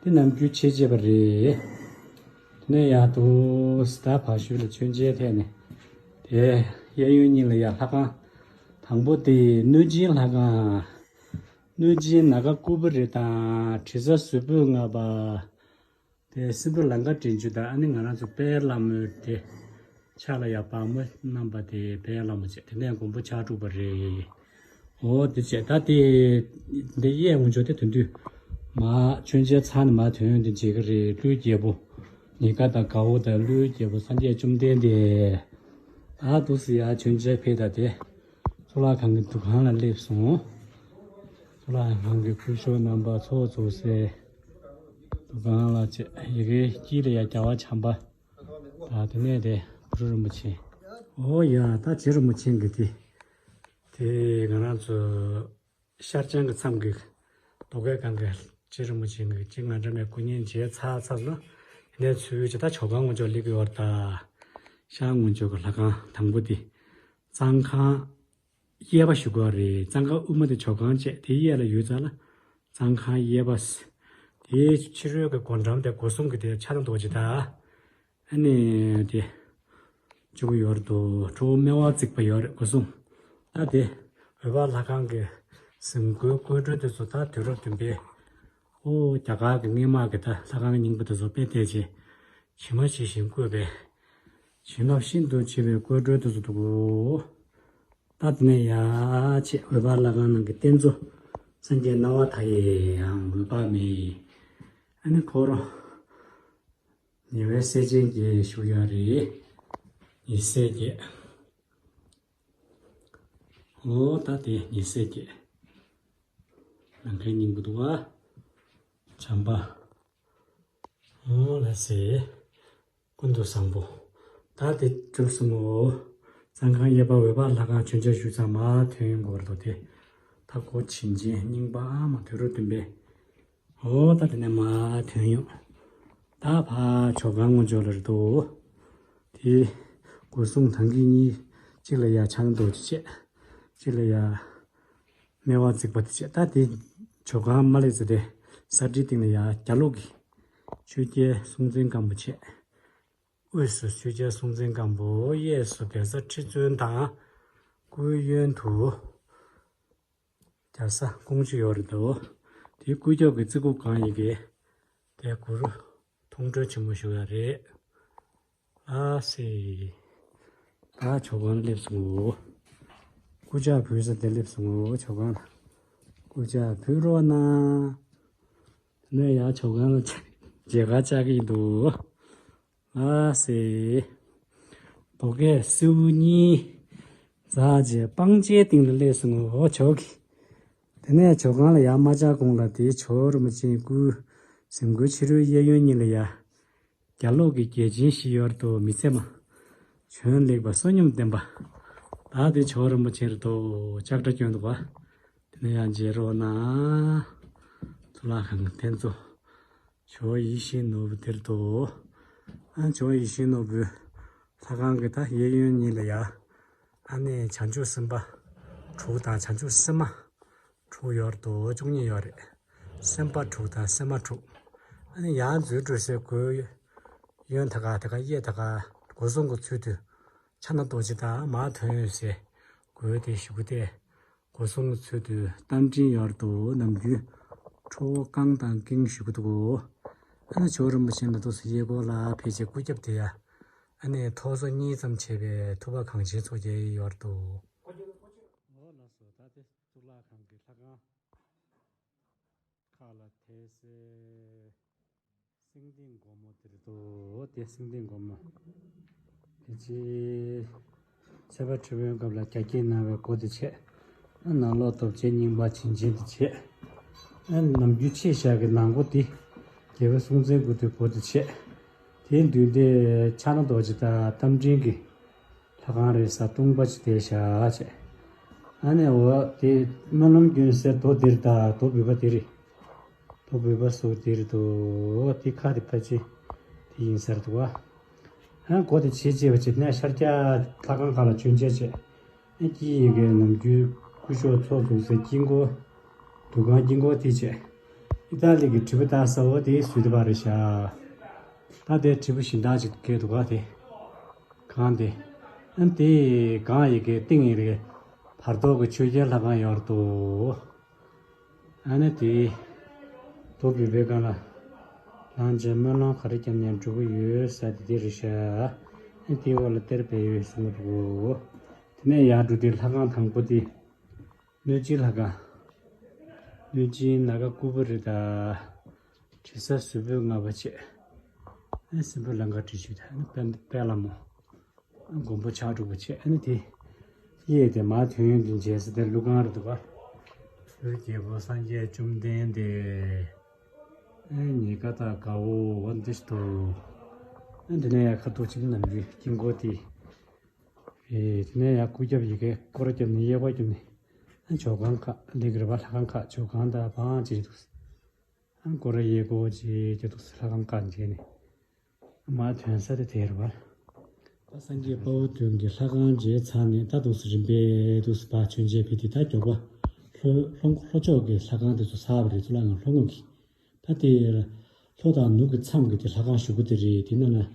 དེ་ནམ་རྒྱུན་ཕྱེ་བྱས་པ་རེད། དེ་ནས་ཡར་དུ་ད་བ་ཤུལ་ལ་མཆོད་མཇལ་ཐད་ནས། དེ་གཡས་གཡོན་གཉིས་ལ་ཡར་ལྷ་ཁང་། དང་པོ་དེ་གནོད་སྦྱིན་ལྷ་ཁང་། གནོད་སྦྱིན་ནཱ་ག་ཀུ་བེ་རི་དང་དྲི་ཟ་ཟུར་ཕུད་ལྔ་པ། དེ་སྲིན་པོ་ལང་ཀ་དྲན་རྒྱུ་དང་ཨ་ནི་ང་རང་ཚོ་དཔལ་ལྷ་མོའི་དེ། ཕྱག་ལ་ཡ་དཔའ་མོ་བསྣམས་པ་དེ་དཔལ་ལྷ་མོ་བྱས་དེ་ནས་མགོན་པོ་ཕྱག་དྲུག་པ་རེད། འོ་དེ་བྱས་ད་དེ། འདི་གཡས་ངོས་ཕྱོགས་དེ་དོན་དུ། མ་མཆོད་མཇལ་ཚར་ནས་མ་དོན་དེ་མཇལ་གི་རེད་ཀླུའི་རྒྱལ་པོ། ཉེ་དགའ་དང་དགའ་བོ་དང་ཀླུའི་རྒྱལ་པོ་སངས་རྒྱས་བཅོམ་ལྡན་འདས། ད་འདུག་སེ་ཡ་མཆོད་མཇལ་ཕེབས་ད་དེ། གཙུག་ལག་ཁང་གི་འདུ་ཁང་ལ་སླེབས་སོང་། གཙུག་ལག་ཁང་གི་སྐུ་ཞབས་རྣམ་པ་ཚོགས་འཛུགས་སའི་འདུ་ཁང་ལ་བྱས་ཡི་གེའི་དཀྱིལ་ལ་ཡ་རྒྱལ་བ་བྱམས་པ། ད་དེ་ནས་དེ་གུ་རུ་རིན་པོ་ཆེ། ཨོ་ཡ་ད་རྗེ་རིན་པོ་ཆེ་གི་དེ། དེ་ང་རང་ཚོ་ཤར་བྱང་གི་མཚམས་ཀྱི་རྡོ་སྐས་སྒང་གི་རྗེ་རིན་པོ་ཆེ་གི་རྗེ་ང་འདྲ་མའི་སྐུ་བརྙན་མཇལ་ཚར་ཚར་ལ། དེ་ནས་ཚུར་ཅི་ད་ཇོ་ཁང་ངོས་ཕྱོགས་སླེབས་ཀྱི་ཡོད་རེད་ད། ཤར་ངོས་ཕྱོགས་ཀྱི་ལྷ་ཁང་དང་པོ་དེ། གཙང་ཁང་། གཡས་པ་ཞུ་དགོས་རེད། གཙང་ཁང་དབུ་མ་དེ་ཇོ་ཁང་བཅས་དེའི་གཡས་ལ་ཡོད་ཙང་ལ། གཙང་ཁང་གཡས་པ། དེའི་ཕྱི་རོལ་གྱི་སྒོ་འགྲམ་དེ་སྒོ་སྲུང་གི་དེ་ཕྱག་ན་རྡོ་རྗེ་དང་། ཨ་ནི་དེ། བཅུག་ཡོད་རེད་དོ། ཁྲོ་བོ་སྨེ་བ་བརྩིགས་པ་ཡོད་རེད་སྒོ་སྲུང་། ད་དེ། འོད་དཔག་ལྷ་ཁང་གི་གཟིམ་སྒོའི་སྐུ་མགྲོན་དེ་ཚོ་ད་དུས་རབས་བདུན་པའི། ཨོ་རྒྱ་གར་གྱི་སྔས་མ་གི་ད་ལྷ་ཁང་རྙིང་པ་དེ་ཚོ་དཔེ་བལྟས་རྗེས་ཇི་མ་ཇི་བཞིན་བཀོད་པའི་བྱིན་རླབས་ཤིན་ཏུ་ཆེ་བའི་བཀོད་སྒྲོན་དེ་ཚོ་འདུག་གོ། ད་དེ་ནས་ཡ་ཆེ་འོད་འབར་ལྷ་ཁང་ནང་གི་རྟེན་གཙོ་སངས་རྒྱས་སྣང་བ་མཐའ་ཡས་ཡང་འོད་དཔག་མེད། ཨ་ནི་ཁོ་རང་ཉེ་བའི་སྲས་ཆེན་གྱི་བཞུགས་ཡ་རེད། ཉེ་སྲས་བརྒྱད། ཨོ་ད་དེ་ཉེ་སྲས་བརྒྱད། ནམ་མཁའི་སྙིང་པོ་འདུག་བ། བྱམས་པ། ཨོ་ལ་སེ། ཀུན་ཏུ་བཟང་པོ། ད་དེ་གྲུབ་སོང་ངོ་། གཙང་ཁང་གཡས་པ་འོད་དཔག་ལྷ་ཁང་མཆོད་མཇལ་ཞུ་ཙམ་མ་ཐོན་ཡོང་གི་བར་དུ་དེ། ད་གོ་བྱིན་ཅན་རྙིང་པ་ཨ་མ་དུས་རབས་བདུན་པའི། ཨོ་ད་དེ་ནས་མ་ཐོན་ཡོང་། ད་ཕ་ཇོ་ཁང་ངོ་ཇོ་ལ་རེད་དོ། དེ། སྒོ་སྲུང་ཐང་གི་གཉིས། གཅིག་ལ་ཡ་ཕྱག་ན་རྡོ་རྗེ་བྱས། གཅིག་ལ་ཡ། སྨེ་བ་བརྩེགས་པ་དེ་བྱས། ད་དེ། ཇོ་ཁང་མ་ལེགས་ཚེ་དེ། ས་ཁྲིའི་སྟེང་ལ་ཡ་རྒྱ་ལོག་གི། ཆོས་རྒྱལ་སྲོང་བཙན་སྒམ་པོ་བྱས། དབུས་སུ་ཆོས་རྒྱལ་སྲོང་བཙན་སྒམ་པོ། གཡས་སུ་གེ་སར་ཁྲི་བཙུན་དང་། སྐུའི་གཡོན་དུ། རྒྱ་བཟའ་ཀོང་ཇོ་ཡོད་རེད་དོ། དེའི་སྐུ་རྒྱབ་ཀྱི་རྩེ་ཁུག་གང་ཡིན་གྱི། དེ་གུ་རུ་མཐོང་གྲོལ་ཆེན་མོ་བཞུགས་ཡ་རེད། ཨ་སེ། ད་ཇོ་ཁང་སླེབས་སོང་ངོ་། སྐུ་ཕྱག་ཕུལ་ས་དེ་སླེབས་སོང་ངོ་ཇོ་ཁང་ལ། སྐུ་ཕྱག་ཕུལ་རོགས་གནང་། དེ་ནས་ཡང་ཇོ་ཁང་ལ་མཇལ་ཁ་བཅར་གྱི་འདུག་ཨ་སེ། རྡོ་སྐས་སེའུ་གཉིས། འཛེགས་བྱས་སྤང་བྱའི་སྟེང་ལ་སླེབས་སོང་ངོ་ཇོ་གི། དེ་ནས་ཇོ་ཁང་ལ་ཡར་མ་བཅར་གོང་ལ་དེའི་ཇོ་བོ་རིན་པོ་ཆེའི་སྐུའི་གཟིམ་སྒོའི་ཕྱི་རོལ་གཡས་གཡོན་གཉིས་ལ་ཡ། རྒྱ་ལོག་གི་རྒྱལ་ཆེན་བཞི་ཡོད་རེད་དོ། མི་ཚེ་མ། བྱོན་ལེགས་པ་བསོད་སྙོམས་ལྡན་པ། ད་དེ་ཇོ་བོ་རིན་པོ་ཆེ་རེད་དོ། ལྕགས་དྲ་གྱོན་འདུག་པ། དེ་ནས་ཡང་མཇལ་རོགས་གནང་། གཙུག་ལག་ཁང་གི་རྟེན་གཙོ། ཇོ་བོ་ཡིད་བཞིན་ནོར་བུ་དེ་རེད་དོ། ཨ་ཇོ་བོ་ཡིད་བཞིན་ནོར་བུའི་ལྷ་ཁང་གི་ད་གཡས་གཡོན་གཉིས་ལ་ཡ། ཨ་ནི་བྱང་ཆུབ་སེམས་དཔའ་དྲུག་དང་བྱང་ཆུབ་སེམས་མ་དྲུག་ཡོད་རེད་དོ། བཅུ་གཉིས་ཡོད་རེད། སེམས་དཔའ་དྲུག་དང་སེམས་མ་དྲུག་ཨ་ནི་ཡར་འཛུལ་འགྲོ་སའི་སྒོའི་གཡོན་ད་ག་ད་ག་གཡས་ད་ག་སྒོ་སྲུང་གི་ཚུལ་དུ་ཕྱག་ན་རྡོ་རྗེ་དང་མར་ཐོན་ཡོང་སའི་སྒོའི་དེ་བཞུགས་སྟེ། སྒོ་སྲུང་གི་ཚུལ་དུ་རྟ་མགྲིན་ཡོད་རེད་དོ། ནམ་རྒྱུན་ཁྲོ་བོ་རྐང་དང་ཀིང་བཞུགས་འདུག་ཨ་ནི་ཇོ་བོ་རིན་པོ་ཆེ་ནི་འདུག་སེ་གཡས་སྐོར་ལ་ཕེབས་བྱས་སྐུ་རྒྱབ་དེ་ཡ། ཨ་ནི་ཐོག་སོ་གཉིས་ཙམ་བྱས་པའི་ཐུབ་པ་གངས་ཅན་མཚོ་རྒྱལ་ཡོད་རེད་དོ། ཨོ་ལགས་སོ། ད་དེ་གཙུག་ལག་ཁང་གི་ལྷ་ཁང་ཁག་ལ་ཐེ་སེ། སེང་ལྡེང་སྒོ་མོ་དེ་རེད་དོ། དེ་སེང་ལྡེང་སྒོ་མོ། དེ་རྗེས་ཚལ་པ་ཁྲི་སྲོང་སྐབས་ལ་རྒྱ་བསྐྱེད་གནང་བའི་སྒོ་དེ་བྱས། ཨ་ནང་ལོགས་རྡོ་རྗེ་རྙིང་པ་བྱིན་ཅན་དེ་བྱས། ཨ་ནམ་རྒྱུན་ཆེ་བཞག་གི་ནང་སྒོ་དེ། རྒྱལ་པོ་སྲོང་བཙན་སྐུ་དེའི་སྒོ་དེ་བྱས། དེའི་མདུན་དེ་ཕྱག་ན་རྡོ་རྗེ་དང་རྟ་མགྲིན་གྱི་ལྷ་ཁང་རེད་ས་སྟོང་པ་ཅིག་དེར་བཞག་བྱས། ཨ་ནི་འོ་དེ་སྨོན་ལམ་རྒྱུན་ཟེར་རྡོ་དེར་ད་རྡོ་འབུལ་བ་དེ་རེད། རྡོ་འབུལ་བ་སོགས་དེ་རེད་དོ། དེ་ཁ་དེ་ཕལ་ཆེར་དེ་ཡིན་ས་རེད་འདུག་བ། ཨ་སྒོ་དེ་ཕྱེ་བྱས་པ་ཅིག་ནས་ཤར་རྒྱག་ལྷ་ཁང་ཁག་ལ་བྱོན་བྱས་བྱས། ཨ་དཀྱིལ་ཡི་གེ་ནམ་རྒྱུན་སྐུ་ཞབས་ཚོགས་འཛུགས་སའི་དཀྱིལ་འཁོར། འདུ་ཁང་དཀྱིལ་འཁོར་དེ་བྱས། ཨི་ཏཱ་ལི་གི་དྲིལ་བུ་བཏགས་ས་འོ་དེ་བཟོས་བསྡད་པ་རེད་ཤག་ད་དེ་དྲིལ་བུ་གཞན་དག་ཅིག་བཀལ་འདུག་ག་དེ། གང་དེ། ཨ་དེ་གང་ཡི་གེ་སྟེང་ཡི་གེ་བར་ཐོག་གི་ཆོས་རྒྱལ་ལྷ་ཁང་ཡོད་རེད་དོ། ཨ་ནི་དེ། རྡོ་འབུལ་བའི་སྒང་ལ། ལྷང་ཅན་སྨོན་ལམ་ག་རེ་བརྒྱབ་ནས་འགྲོ་གི་ཡོད་ས་དེ་དེ་རེད་ཤག་ཨ་དེའི་འོག་ལ་གཏེར་སྦས་ཡོད་གསུང་གི་འདུག་དེ་ནས་ཡར་འགྲོ་དུས་ལྷ་ཁང་དང་པོ་དེ། གནོད་སྦྱིན་ལྷ་ཁང་། གནོད་སྦྱིན་ནཱ་ག་ཀུ་བུ་རི་ད། དྲི་ཟ་གཟུ་བོས་བསྔགས་པ་བྱས། ཨ་སྲིན་པོ་ལང་ཀ་དྲི་ཆུ་དང་ནི་དཔལ་དཔལ་ལྷ་མོ། ཨ་མགོན་པོ་ཕྱག་དྲུག་པོ་བྱས་ཨ་ནི་དེ། གཡས་དེ་མར་ཐོན་ཡོང་དུས་མཇལ་ས་དེ་ཀླུ་ཁང་རེད་འདུག་ག་ཀླུ་རྒྱལ་པོ་སངས་རྒྱས་བཅོམ་ལྡན་འདས། ཨ་ཉེ་དགའ་དང་དགའ་བོ་འོ་འདི་ཞིག་འདུག་ཨ་འདི་ནས་ཡར་ཁ་ཐུག་ཕྱིན་ནམ་རྒྱུན་དཀྱིལ་འཁོར་དེ། ཨེ་དེ་ནས་ཡར་སྐུ་རྒྱབ་ཡི་གེ་སྐོར་ར་བརྒྱབ་ནས་གཡས་སྐོར་བརྒྱབ་ནས། ཨ་ཇོ་ཁང་ཁག་ལེགས་རེད་པ། ལྷ་ཁང་ཁག་ཇོ་ཁང་དང་བང་ཅིག་འདུག་ཨ་སྐོར་ར་གཡས་སྐོར་ཅིག་ཀྱང་འདུག་ལྷ་ཁང་ཁག་མཇལ་ནས། མར་ཐོན་ས་དེ་དེ་རེད་པ། ད་སངས་རྒྱས་དཔའ་བོ་བདུན་གྱི་ལྷ་ཁང་མཇལ་ཚར་ནས་ད་འདུག་སེ་རིམ་པས་འདུག་སེ་ཕར་བྱོན་བྱས་ཕེབས་དུས་ད་མགྱོགས་པ་ལྷོ་ལྷོ་ལྷོ་ཕྱོགས་ཀྱི་ལྷ་ཁང་དེ་ཚོ་ཚར་བ་རེད། གཙུག་ལག་ཁང་ལྷོ་ངོས་ཀྱི། ད་དེ་ལྷོ་དང་ནུབ་ཀྱི་མཚམས་ཀྱི་དེ་ལྷ་ཁང་གཞུག་གུ་དེ་རེད། དེ་ནང་ན་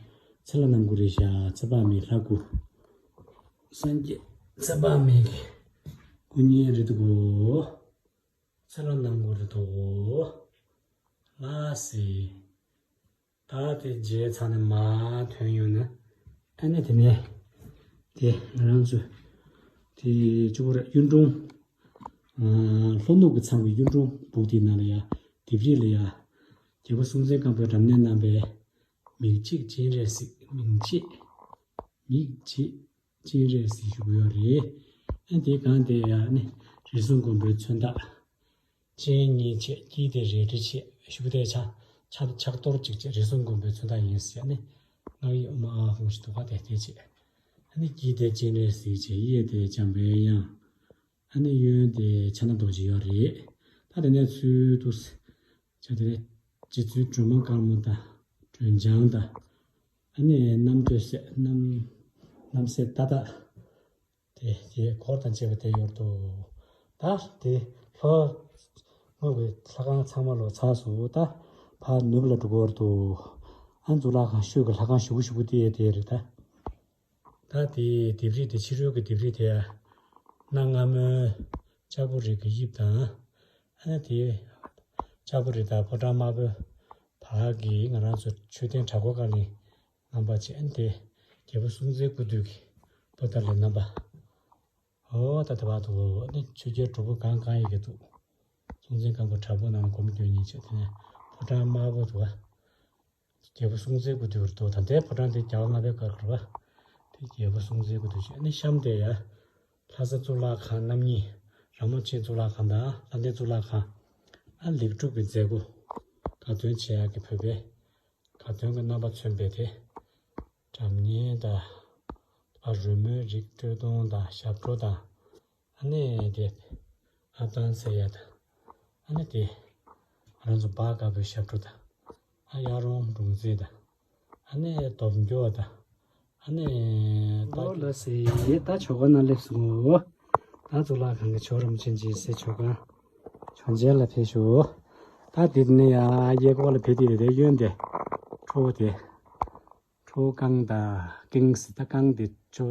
ཚེ་ལྷ་རྣམ་དགུ་རེད་ཤག་ཚེ་དཔག་མེད་ལྷ་དགུ། སངས་རྒྱས་ཚེ་དཔག་མེད་ཀྱི་སྐུ་བརྙན་རེད་འདུག་གོ་ཚེ་ལྷ་རྣམ་དགུ་རེད་འདུག་གོ་ལ་སི། ད་དེ་རྗེས་ཚར་ནས་མར་ཐོན་ཡོང་ན། ཨ་ནི་དེ་ནས་དེ་ང་རང་ཚོ་དེ་གཅིག་པོ་རེད། གཡུང་དྲུང་། ཨ། ལྷོ་ནུབ་ཀྱི་ཚང་གི་གཡུང་དྲུང་སྦུག་དེའི་ནང་ལ་ཡ། ལྡེབས་རིས་ལ་ཡ། རྒྱལ་པོ་སྲོང་བཙན་སྒམ་པོའི་རབ་གནས་གནང་བའི་མིག་འབྱེད་སྤྱན་རས་གཟིགས། མིག་འབྱེད། མིག་འབྱེད་སྤྱན་རས་གཟིགས་བཞུགས་ཡོད་རེད། ཨ། དེའི་སྒང་དེ་ཡ་ནི་རིགས་གསུམ་མགོན་པོའི་མཚོན་རྟགས། སྤྱན་གཉིས་བྱས། དཀྱིལ་དེ་རལ་གྲི་བྱས། གཞུག་གུ་དེ་ཕྱག་ཕྱག་ཕྱག་རྡོར་གཅིག་བྱས། རིགས་གསུམ་མགོན་པོའི་མཚོན་རྟགས་ཡིན་ཟེར་ནས། སྔགས་ཡིག་ཨོཾ་ཨཱཿཧཱུྃ་ཞེས་འདུག་ག་དེ་དེ་བྱས། ཨ་ནི་དཀྱིལ་དེ་སྤྱན་རས་གཟིགས་བྱས། གཡས་དེ་འཇམ་པའི་དབྱངས། ཨ་ནི་གཡོན་དེ་ཕྱག་ན་རྡོ་རྗེ་ཡོད་རེད། ད་དེ་ནས་ཚུར་དུ་བྱས་དེ་རྗེ་བཙུན་སྒྲོལ་མ་དཀར་མོ་དང་སྒྲོལ་ལྗང་དང་། ཨ་ནི་རྣམ་ཐོས་སྲས། རྣམ་རྣམ་སྲས་ཏག་ཏག་དེ་དེ་འཁོར་དང་བཅས་པ་དེ་ཡོད་དོ། ད་དེ་ལྷོ་ངོས་ཀྱི་ལྷ་ཁང་ཚང་མ་ལོ་ཚར་སོང་། ད་ཕར་ནུབ་ལ་འགྲོ་གི་ཡོད་དོ། ཨ། གཙུག་ལག་ཁང་ཤོད་ཀྱི་ལྷ་ཁང་ཞེ་པོ་ཞེ་པོ་དེ་དེ་རེད་ད། ད་དེའི་ལྡེབས་རིས་དེ། ཕྱི་རོལ་གྱི་ལྡེབས་རིས་དེ་ཡ། གནའ་སྔ་མོའི་ལྕགས་པོ་རི་གི་དབྱིབས་དང་། ཨ་ནི་དེའི་ལྕགས་པོ་རི་དང་ཕོ་བྲང་དམར་པོའི་བར་གྱི་ང་རང་ཚོ་མཆོད་རྟེན་བྲག་སྒོ་ཀ་ལིང་རྣམ་པ་བྱས། ཨ་ནི་དེ་རྒྱལ་པོ་སྲོང་བཙན་སྐུ་དུས་ཀྱི་པོ་ཏཱ་ལའི་རྣམ་པ། འོ་ད་དེ་བར་དུ་ཨ་ནི་ཆོས་རྒྱལ་སྒྲུབ་ཕུག་གང་གང་ཡི་གེ་འདུག་སྲོང་བཙན་སྒམ་པོ་བྲག་ཕུག་ནང་ལ་སྒོམ་སྐྱོན་གཉིས་བྱས། དེ་ནས་ཕོ་བྲང་དམར་པོ་འདུག་ག་རྒྱལ་པོ་སྲོང་བཙན་སྐུ་དུས་རེད་འདུག་ད་ལྟའི་ཕོ་བྲང་དེ་རྒྱལ་བ་ལྔ་པའི་སྐབས་རེད་པ། དེ་རྒྱལ་པོ་སྲོང་བཙན་སྐུ་དུས་བྱས། ཨ་ནི་གཤམ་དེ་ཡ། ལྷ་ས་གཙུག་ལག་ཁང་རྣམ་གཉིས། ར་མོ་ཆེ་གཙུག་ལག་ཁང་དང་ལྷ་ལྡན་གཙུག་ལག་ཁང་། ཨ། ལེགས་གྲུབ་ཀྱི་མཛད་སྒོ་དགའ་སྟོན་བྱེད་ཡག་གི་བོད་པའི་དགའ་སྟོན་གྱི་རྣམ་པ་མཚོན་པའི་དེ། སྒྲ་སྙན་དང་། ཨ། རོལ་མོའི་རིགས་སྤྲོ་སྟོན་དང་ཞབས་བྲོ་དང་། ཨ་ནི་དེ་ཨ་ཏང་ཟེར་ཡ་དང་། ཨ་ནི་དེ་ང་རང་ཚོ་འབག་དཀར་པོའི་ཞབས་བྲོ་དང་། ཨ། གཡག་རོང་འབྲོང་རྩེད་དང་། ཨ་ནི་སྟོབས་འབྱོར་དང་། ཨ་ནི། ཨོ་ལ་སི། ད་ཆོ་ག་ནང་སླེབས་སོང་ངོ་། ད་གཙུག་ལག་ཁང་གི་ཇོ་རིན་པོ་ཆེ་མཇལ་སའི་ཆོ་ག་ཇོ་མཇལ་ལ་ཕེབས་ཤོག་ད་དེ་ནས་ཡ་གཡས་སྐོར་ལ་ཕེབས་དུས་དེ་གཡོན་དེ་ཁྲོ་བོ་དེ། ཁྲོ་བོ་རྐང་དང་ཀིང་སི། ད་རྐང་དེ་ཆོ་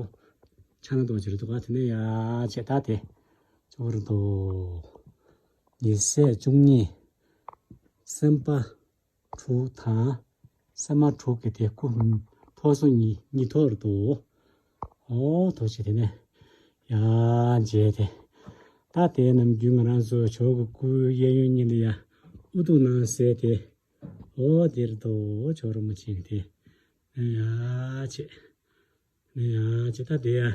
ཕྱག་ན་རྡོ་རྗེ་རེད་འདུག་ག་དེ་ནས་ཡ་བྱས། ད་དེ་གཙོ་བོ་རེད་འདུག་ཉི་ཟེར་བཅུ་གཉིས། སེམས་དཔའ་དྲུག་དང་། སེམས་མ་དྲུག་གི་དེ་སྐུ་ཐོག་སོ་གཉིས་གཉིས་ཐོག་རེད་འདུག་ཨོ་ཐུགས་རྗེ་ཆེ། དེ་ནས་ཡ་མཇལ་ཏེ། ད་དེ་ནམ་རྒྱུན་ང་རང་ཚོ་ཇོ་བོ་གི་སྐུའི་གཡས་གཡོན་གཉིས་ལ་ཡ་དབུ་གདུགས་ནང་གསལ་ཏེ། ཨོ་དེ་རེད་འདུག་ཇོ་རིན་པོ་ཆེ་གི་དེ། ཡ་ཆེ། ནི་ཡང་ཇི་ལྟར་དེ་ཡང་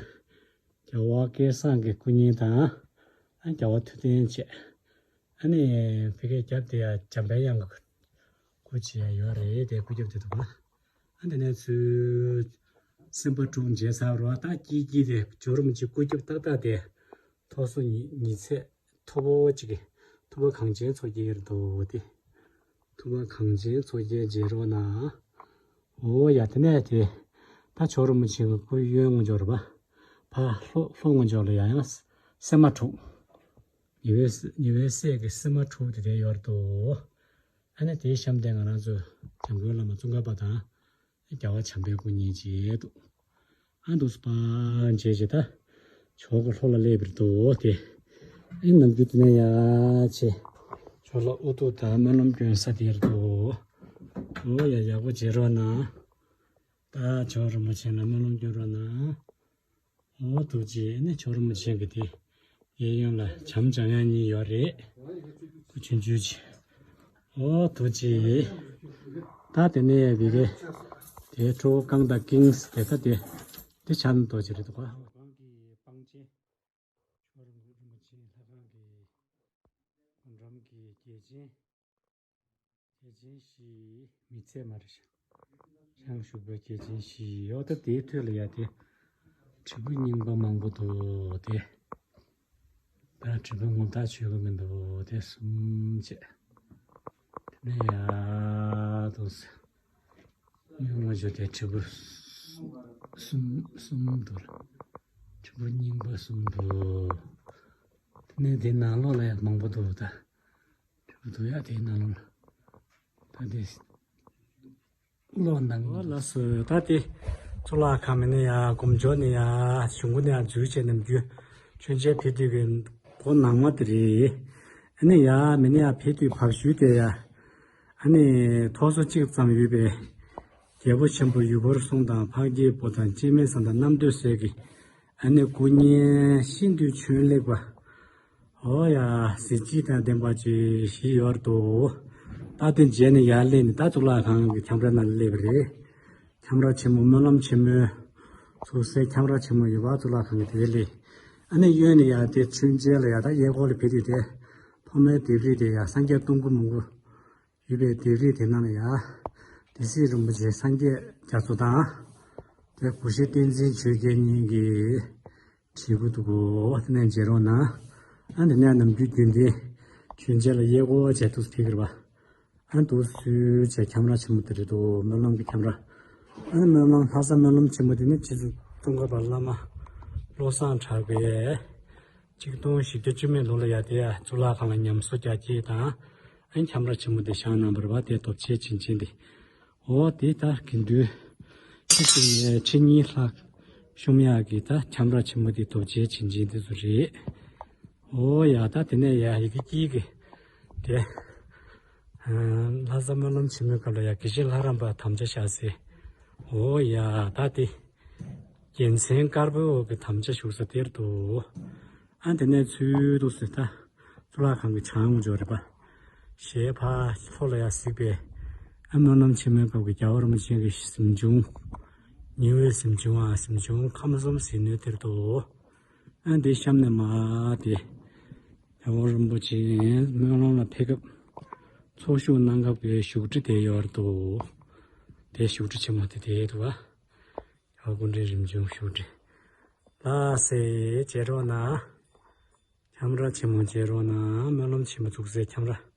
རྒྱལ་བ་སྐལ་བཟང་གི་སྐུ་བརྙན་དང་། ཨ། རྒྱལ་བ་ཐུབ་བསྟན་བཅས། ཨ་ནི་ཕ་གིའི་རྒྱབ་དེ་ཡང་འཇམ་པའི་དབྱངས་ཀྱི་སྐུ་བཅས་ཡོད་རེད་དེ། སྐུ་རྒྱབ་དེ་འདུག་ག་ཨ། དེ་ནས་ཚུར་སེམས་དཔའ་དྲུག་མཇལ་ཚར་རོ། ད་དཀྱིལ་དཀྱིལ་དེ་ཇོ་རིན་པོ་ཆེ་སྐུ་རྒྱབ་ཏག་ཏག་དེ། ཐོག་སོ་གཉིས་གཉིས་ཚད། མཐུ་བོ་གཅིག་གིས་མཐུ་བོ་གངས་ཅན་མཚོ་རྒྱལ་རེད་འདུག་སྟེ། མཐུ་བོ་གངས་ཅན་མཚོ་རྒྱལ་མཇལ་རོགས་གནང་། འོ་ཡ། དེ་ནས་དེ་ད་ཇོ་རིན་པོ་ཆེ་གི་སྐུ་གཡོན་ངོས་ཕྱོགས་རེད་པ། ཕར་ལྷོ་ལྷོ་ངོས་ཕྱོགས་ལ་ཡང་ཡང་སེམས་མ་དྲུག་ཉེ་བའི་ཉེ་བའི་སྲས་ཀྱི་སེམས་མ་དྲུག་དེ་དེ་ཡོད་འདུག་ཨ་ནི་དེའི་གཤམ་དེ་ང་རང་ཚོ་འཇམ་མགོན་བླ་མ་ཙོང་ཁ་པ་དང་། རྒྱལ་བ་བྱམས་པའི་སྐུ་བརྙན་བཅས་འདུག་ཨ། འདུག་སེ་ཕར་མཇལ་བྱས། ད་ཇོ་བོ་ལྷོ་ལ་སླེབས་པ་རེད་འདུག་སྟེ། ཨེ། ནམ་རྒྱུན་དེ་ནས་ཡ་བྱས། ཇོ་ལ་དབུ་གདུགས་དང་སྨོན་ལམ་སྐྱོན་ས་དེ་རེད་འདུག་འོ་ཡ། ཡག་པོ་མཇལ་རོགས་གནང་། ད་ཇོ་རིན་པོ་ཆེ་ལ་སྨོན་ལམ་སྐྱོན་རོགས་གནང་། འོ་ཐུགས་རྗེ་ཆེ། ཨ་ནི་ཇོ་རིན་པོ་ཆེ་གི་དེ། གཡས་གཡོན་ལ་བྱམས་འཇམ་དབྱངས་གཉིས་ཡོད་རེད། སྐུ་ཆུང་ཆུང་ཅིག་འོ་ཐུགས་རྗེ་ཆེ། ད་དེ་ནས་ཡ་བི་གེ། དེ་ཁྲོ་བོ་རྐང་དང་ཀིང་སི་དེ། ད་དེ་དེ་ཕྱག་ན་རྡོ་རྗེ་རེད་འདུག་ག་སྤང་གི་སྤང་ཆེན། ཇོ་རིན་པོ་ཆེ་ལྷ་ཁང་གི་སྒོ་འགྲམ་གྱི་རྒྱལ་ཆེན། རྒྱལ་ཆེན་བཞི། མི་ཚད་མ་རེད་ཤག་ཤངས་ཞུགས་པའི་རྒྱལ་ཆེན་བཞི་ཡོད། ད་དེའི་ཐོད་ལ་ཡ་དེ་དྲིལ་བུ་རྙིང་པ་མང་པོ་འདུག་སྟེ། ད་དྲིལ་བུ་ངོ་རྟགས་ཆོད་ཀྱི་མི་འདུག་དེ་གསུམ་བྱས། དེ་ནས་ཡ་འདུག་སེ། གཡོན་ངོས་ཕྱོགས་དེ་དྲིལ་བུ་གསུམ་གསུམ་འདུག་དྲིལ་བུ་རྙིང་པ་གསུམ་འདུག་དེ་ནས་དེ་ནང་ལོགས་ལ་ཡང་མང་པོ་འདུག་ད་དྲིལ་བུ་འདུག་ཡ། དེ་ནང་ལོགས་ལ། ད་དེ་ལོགས་ནང་ལ་སོ། ད་དེ་གཙུག་ལག་ཁང་མ་ནས་ཡ་སྒོམ་ཆོག་ནས་ཡ་གཞུང་གུ་ནས་ཡ་འཛུལ་བྱས། ནམ་རྒྱུན་མཆོད་མཇལ་ཕེབས་དུས་ཀྱི་སྒོ་ནང་མ་དེ་རེད། ཨ་ནི་ཡ་མ་ནས་ཡ་ཕེབས་དུས་བབས་ཤུལ་དེ་ཡ། ཨ་ནི་ཐོག་སོ་གཅིག་ཙམ་ཡོད་པའི་རྒྱལ་པོ་ཆེན་པོ་ཡུལ་འཁོར་སྲུང་དང་འཕགས་སྐྱེས་པོ་དང་སྤྱན་མི་བཟང་དང་རྣམ་ཐོས་སྲས་ཀྱི་ཨ་ནི་སྐུ་བརྙན་ཤིན་ཏུ་བྱོན་ལེགས་པ། ཨོ་ཡ། གཟི་བརྗིད་དང་ལྡན་པ་ཅིག་ཞིག་ཡོད་དོ། ད་དེ་མཇལ་ནས་ཡར་སླེབས་ནས་ད་གཙུག་ལག་ཁང་གི་ཁྱམས་ར་ནང་ལ་སླེབས་པ་རེད། ཁྱམས་ར་ཆེན་མོ་སྨོན་ལམ་ཆེན་མོའི་ཚུགས་སའི་ཁྱམས་ར་ཆེན་མོ་ཡོད་པ་གཙུག་ལག་ཁང་གི་དེ་ལས། ཨ་ནི་གཡོན་ནས་ཡར་དེ་ཆོས་མཇལ་ལ་ཡར་ད་གཡས་སྐོར་ལ་ཕེབས་དུས་དེ་ཐོག་མའི་ལྡེབས་རིས་དེ་ཡར་སངས་རྒྱས་སྟོང་སྐུ་མང་པོ་ཡོད་པའི་ལྡེབས་རིས་དེ་ནང་ལ་ཡར་སྡེ་སྲིད་རིན་པོ་ཆེ་སངས་རྒྱས་རྒྱ་མཚོ་དང་། དེ་སྐུ་ཞབས་བསྟན་འཛིན་ཆོས་རྒྱལ་གཉིས་ཀྱིས་བྲིས་སྐུ་འདུག་གོ། དེ་ནས་མཇལ་རོགས་གནང་། ཨ་དེ་ནས་ནམ་རྒྱུན་རྒྱུན་ལྡན་ཆོས་མཇལ་ལ་གཡས་སྐོར་བྱས་འདུག་ཕེབས་ཀྱི་རེད་པ། ཨ་འདུག་སུས་བྱས་ཁྱམས་ར་ཆེན་མོ་དེ་རེད་འདུག་སྨོན་ལམ་གྱི་ཁྱམས་ར། ཨ་སྨོན་ལམ་ལྷ་ས་སྨོན་ལམ་ཆེན་མོ་དེ་ནི་རྗེ་བཙུན་ཙོང་ཁ་པ་བླ་མ་བློ་བཟང་གྲགས་པས་ཆིག་སྟོང་བཞི་བརྒྱ་བཅུ་མེད་ལོ་ལ་ཡར་དེ་གཙུག་ལག་ཁང་ལ་ཉམས་གསོ་རྒྱག་ཆེད་དང་། ཨ་ཁྱམས་ར་ཆེན་མོ་དེ་བཞེངས་གནང་བ་རེད་པ། དེ་དོབ་ཆེ་བྱིན་ཅན་དེ། འོ་དེ་ད་དགེ་འདུན་ཁྲི་གཅིག་ནས་ཁྲི་གཉིས་ལྷག་བཤོམ་ཡག་གི་ད་ཁྱམས་ར་ཆེན་མོ་དེ་དོབ་ཆེ་བྱིན་ཅན་དེ་ཚོ་རེད། འོ་ཡ། ད་དེ་ནས་ཡ་ཡི་གེ་དཀྱིལ་གྱི་དེ། ལྷ་ས་སྨོན་ལམ་ཆེན་མོའི་སྐབས་ལ་ཡ་དགེ་བཤེས་ལྷ་རམས་པ་དམ་བཅའ་བཞག་སའི། འོ་ཡ། ད་དེ་རྒྱལ་མཚན་དཀར་པོའི་འོག་གི་དམ་བཅའ་བཞུགས་ས་དེར་འདུག་ཨ་དེ་ནས་ཚུར་འདུག་སེ་ད་གཙུག་ལག་ཁང་གི་བྱང་ངོས་ཕྱོགས་རེད་པ། ཞེས་ཕར་ལྷོ་ལ་ཡ་གཟིགས་པའི་ཨ་སྨོན་ལམ་ཆེན་མོའི་སྐབས་ཀྱི་རྒྱལ་བ་རིན་པོ་ཆེ་གི་གཟིམ་ཆུང་། ཉི་འོད་གཟིམ་ཆུང་། ཨ་གཟིམ་ཆུང་ཁམས་གསུམ་ཟིལ་གནོན་དེར་འདུག་ཨ་འདི་གཤམ་ནས་མར་དེ་རྒྱལ་བ་རིན་པོ་ཆེ་སྨོན་ལམ་ལ་ཕེབས་སྐབས་ཚོགས་ཞུགས་གནང་སྐབས་ཀྱི་བཞུགས་ཁྲི་དེ་ཡོད་འདུག་དེ་བཞུགས་ཁྲི་ཆེན་མོ་དེ་དེ་འདུག་ཨ། རྒྱལ་བ་སྐུ་ཕྲེང་རིམ་བྱོན་བཞུགས་ཁྲི། ལགས་སེ་མཇལ་རོགས་གནང་། ཁྱམས་ར་ཆེན་མོ་མཇལ་རོགས་གནང་། སྨོན་ལམ་ཆེན་མོ་བཞུགས་སའི་ཁྱམས་ར།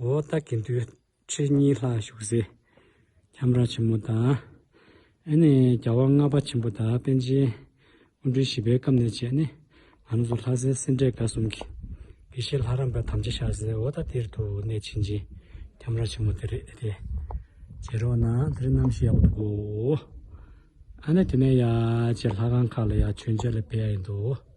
འོ་ད་དགེ་འདུན་ཁྲི་གཉིས་ལྷག་བཞུགས་སའི་ཁྱམས་ར་ཆེན་མོ་དང་། ཨ་ནི་རྒྱལ་བ་ལྔ་པ་ཆེན་པོ་དང་པཎ་ཆེན་སྐུ་ཕྲེང་བཞི་པའི་སྐབས་ནས་བྱས་ནས་ང་རང་ཚོ་ལྷ་སའི་སེ་འབྲས་དགའ་གསུམ་གྱི་དགེ་བཤེས་ལྷ་རམས་པའི་དམ་བཅའ་བཞག་སའི་འོ་ད་དེར་དུ་གནས་བྱིན་ཅན་ཁྱམས་ར་ཆེན་མོ་དེ་རེད་དེ། མཇལ་རོགས་གནང་། དེ་རིང་གནམ་གཤིས་ཡག་པོ་འདུག་གོ། ཨ་ནི་དེ་ནས་ཡར་བྱས་ལྷ་ཁང་ཁག་ལ་ཡར་མཆོད་མཇལ་ལ་ཕེབས་ཡ་ཡིན་འདུག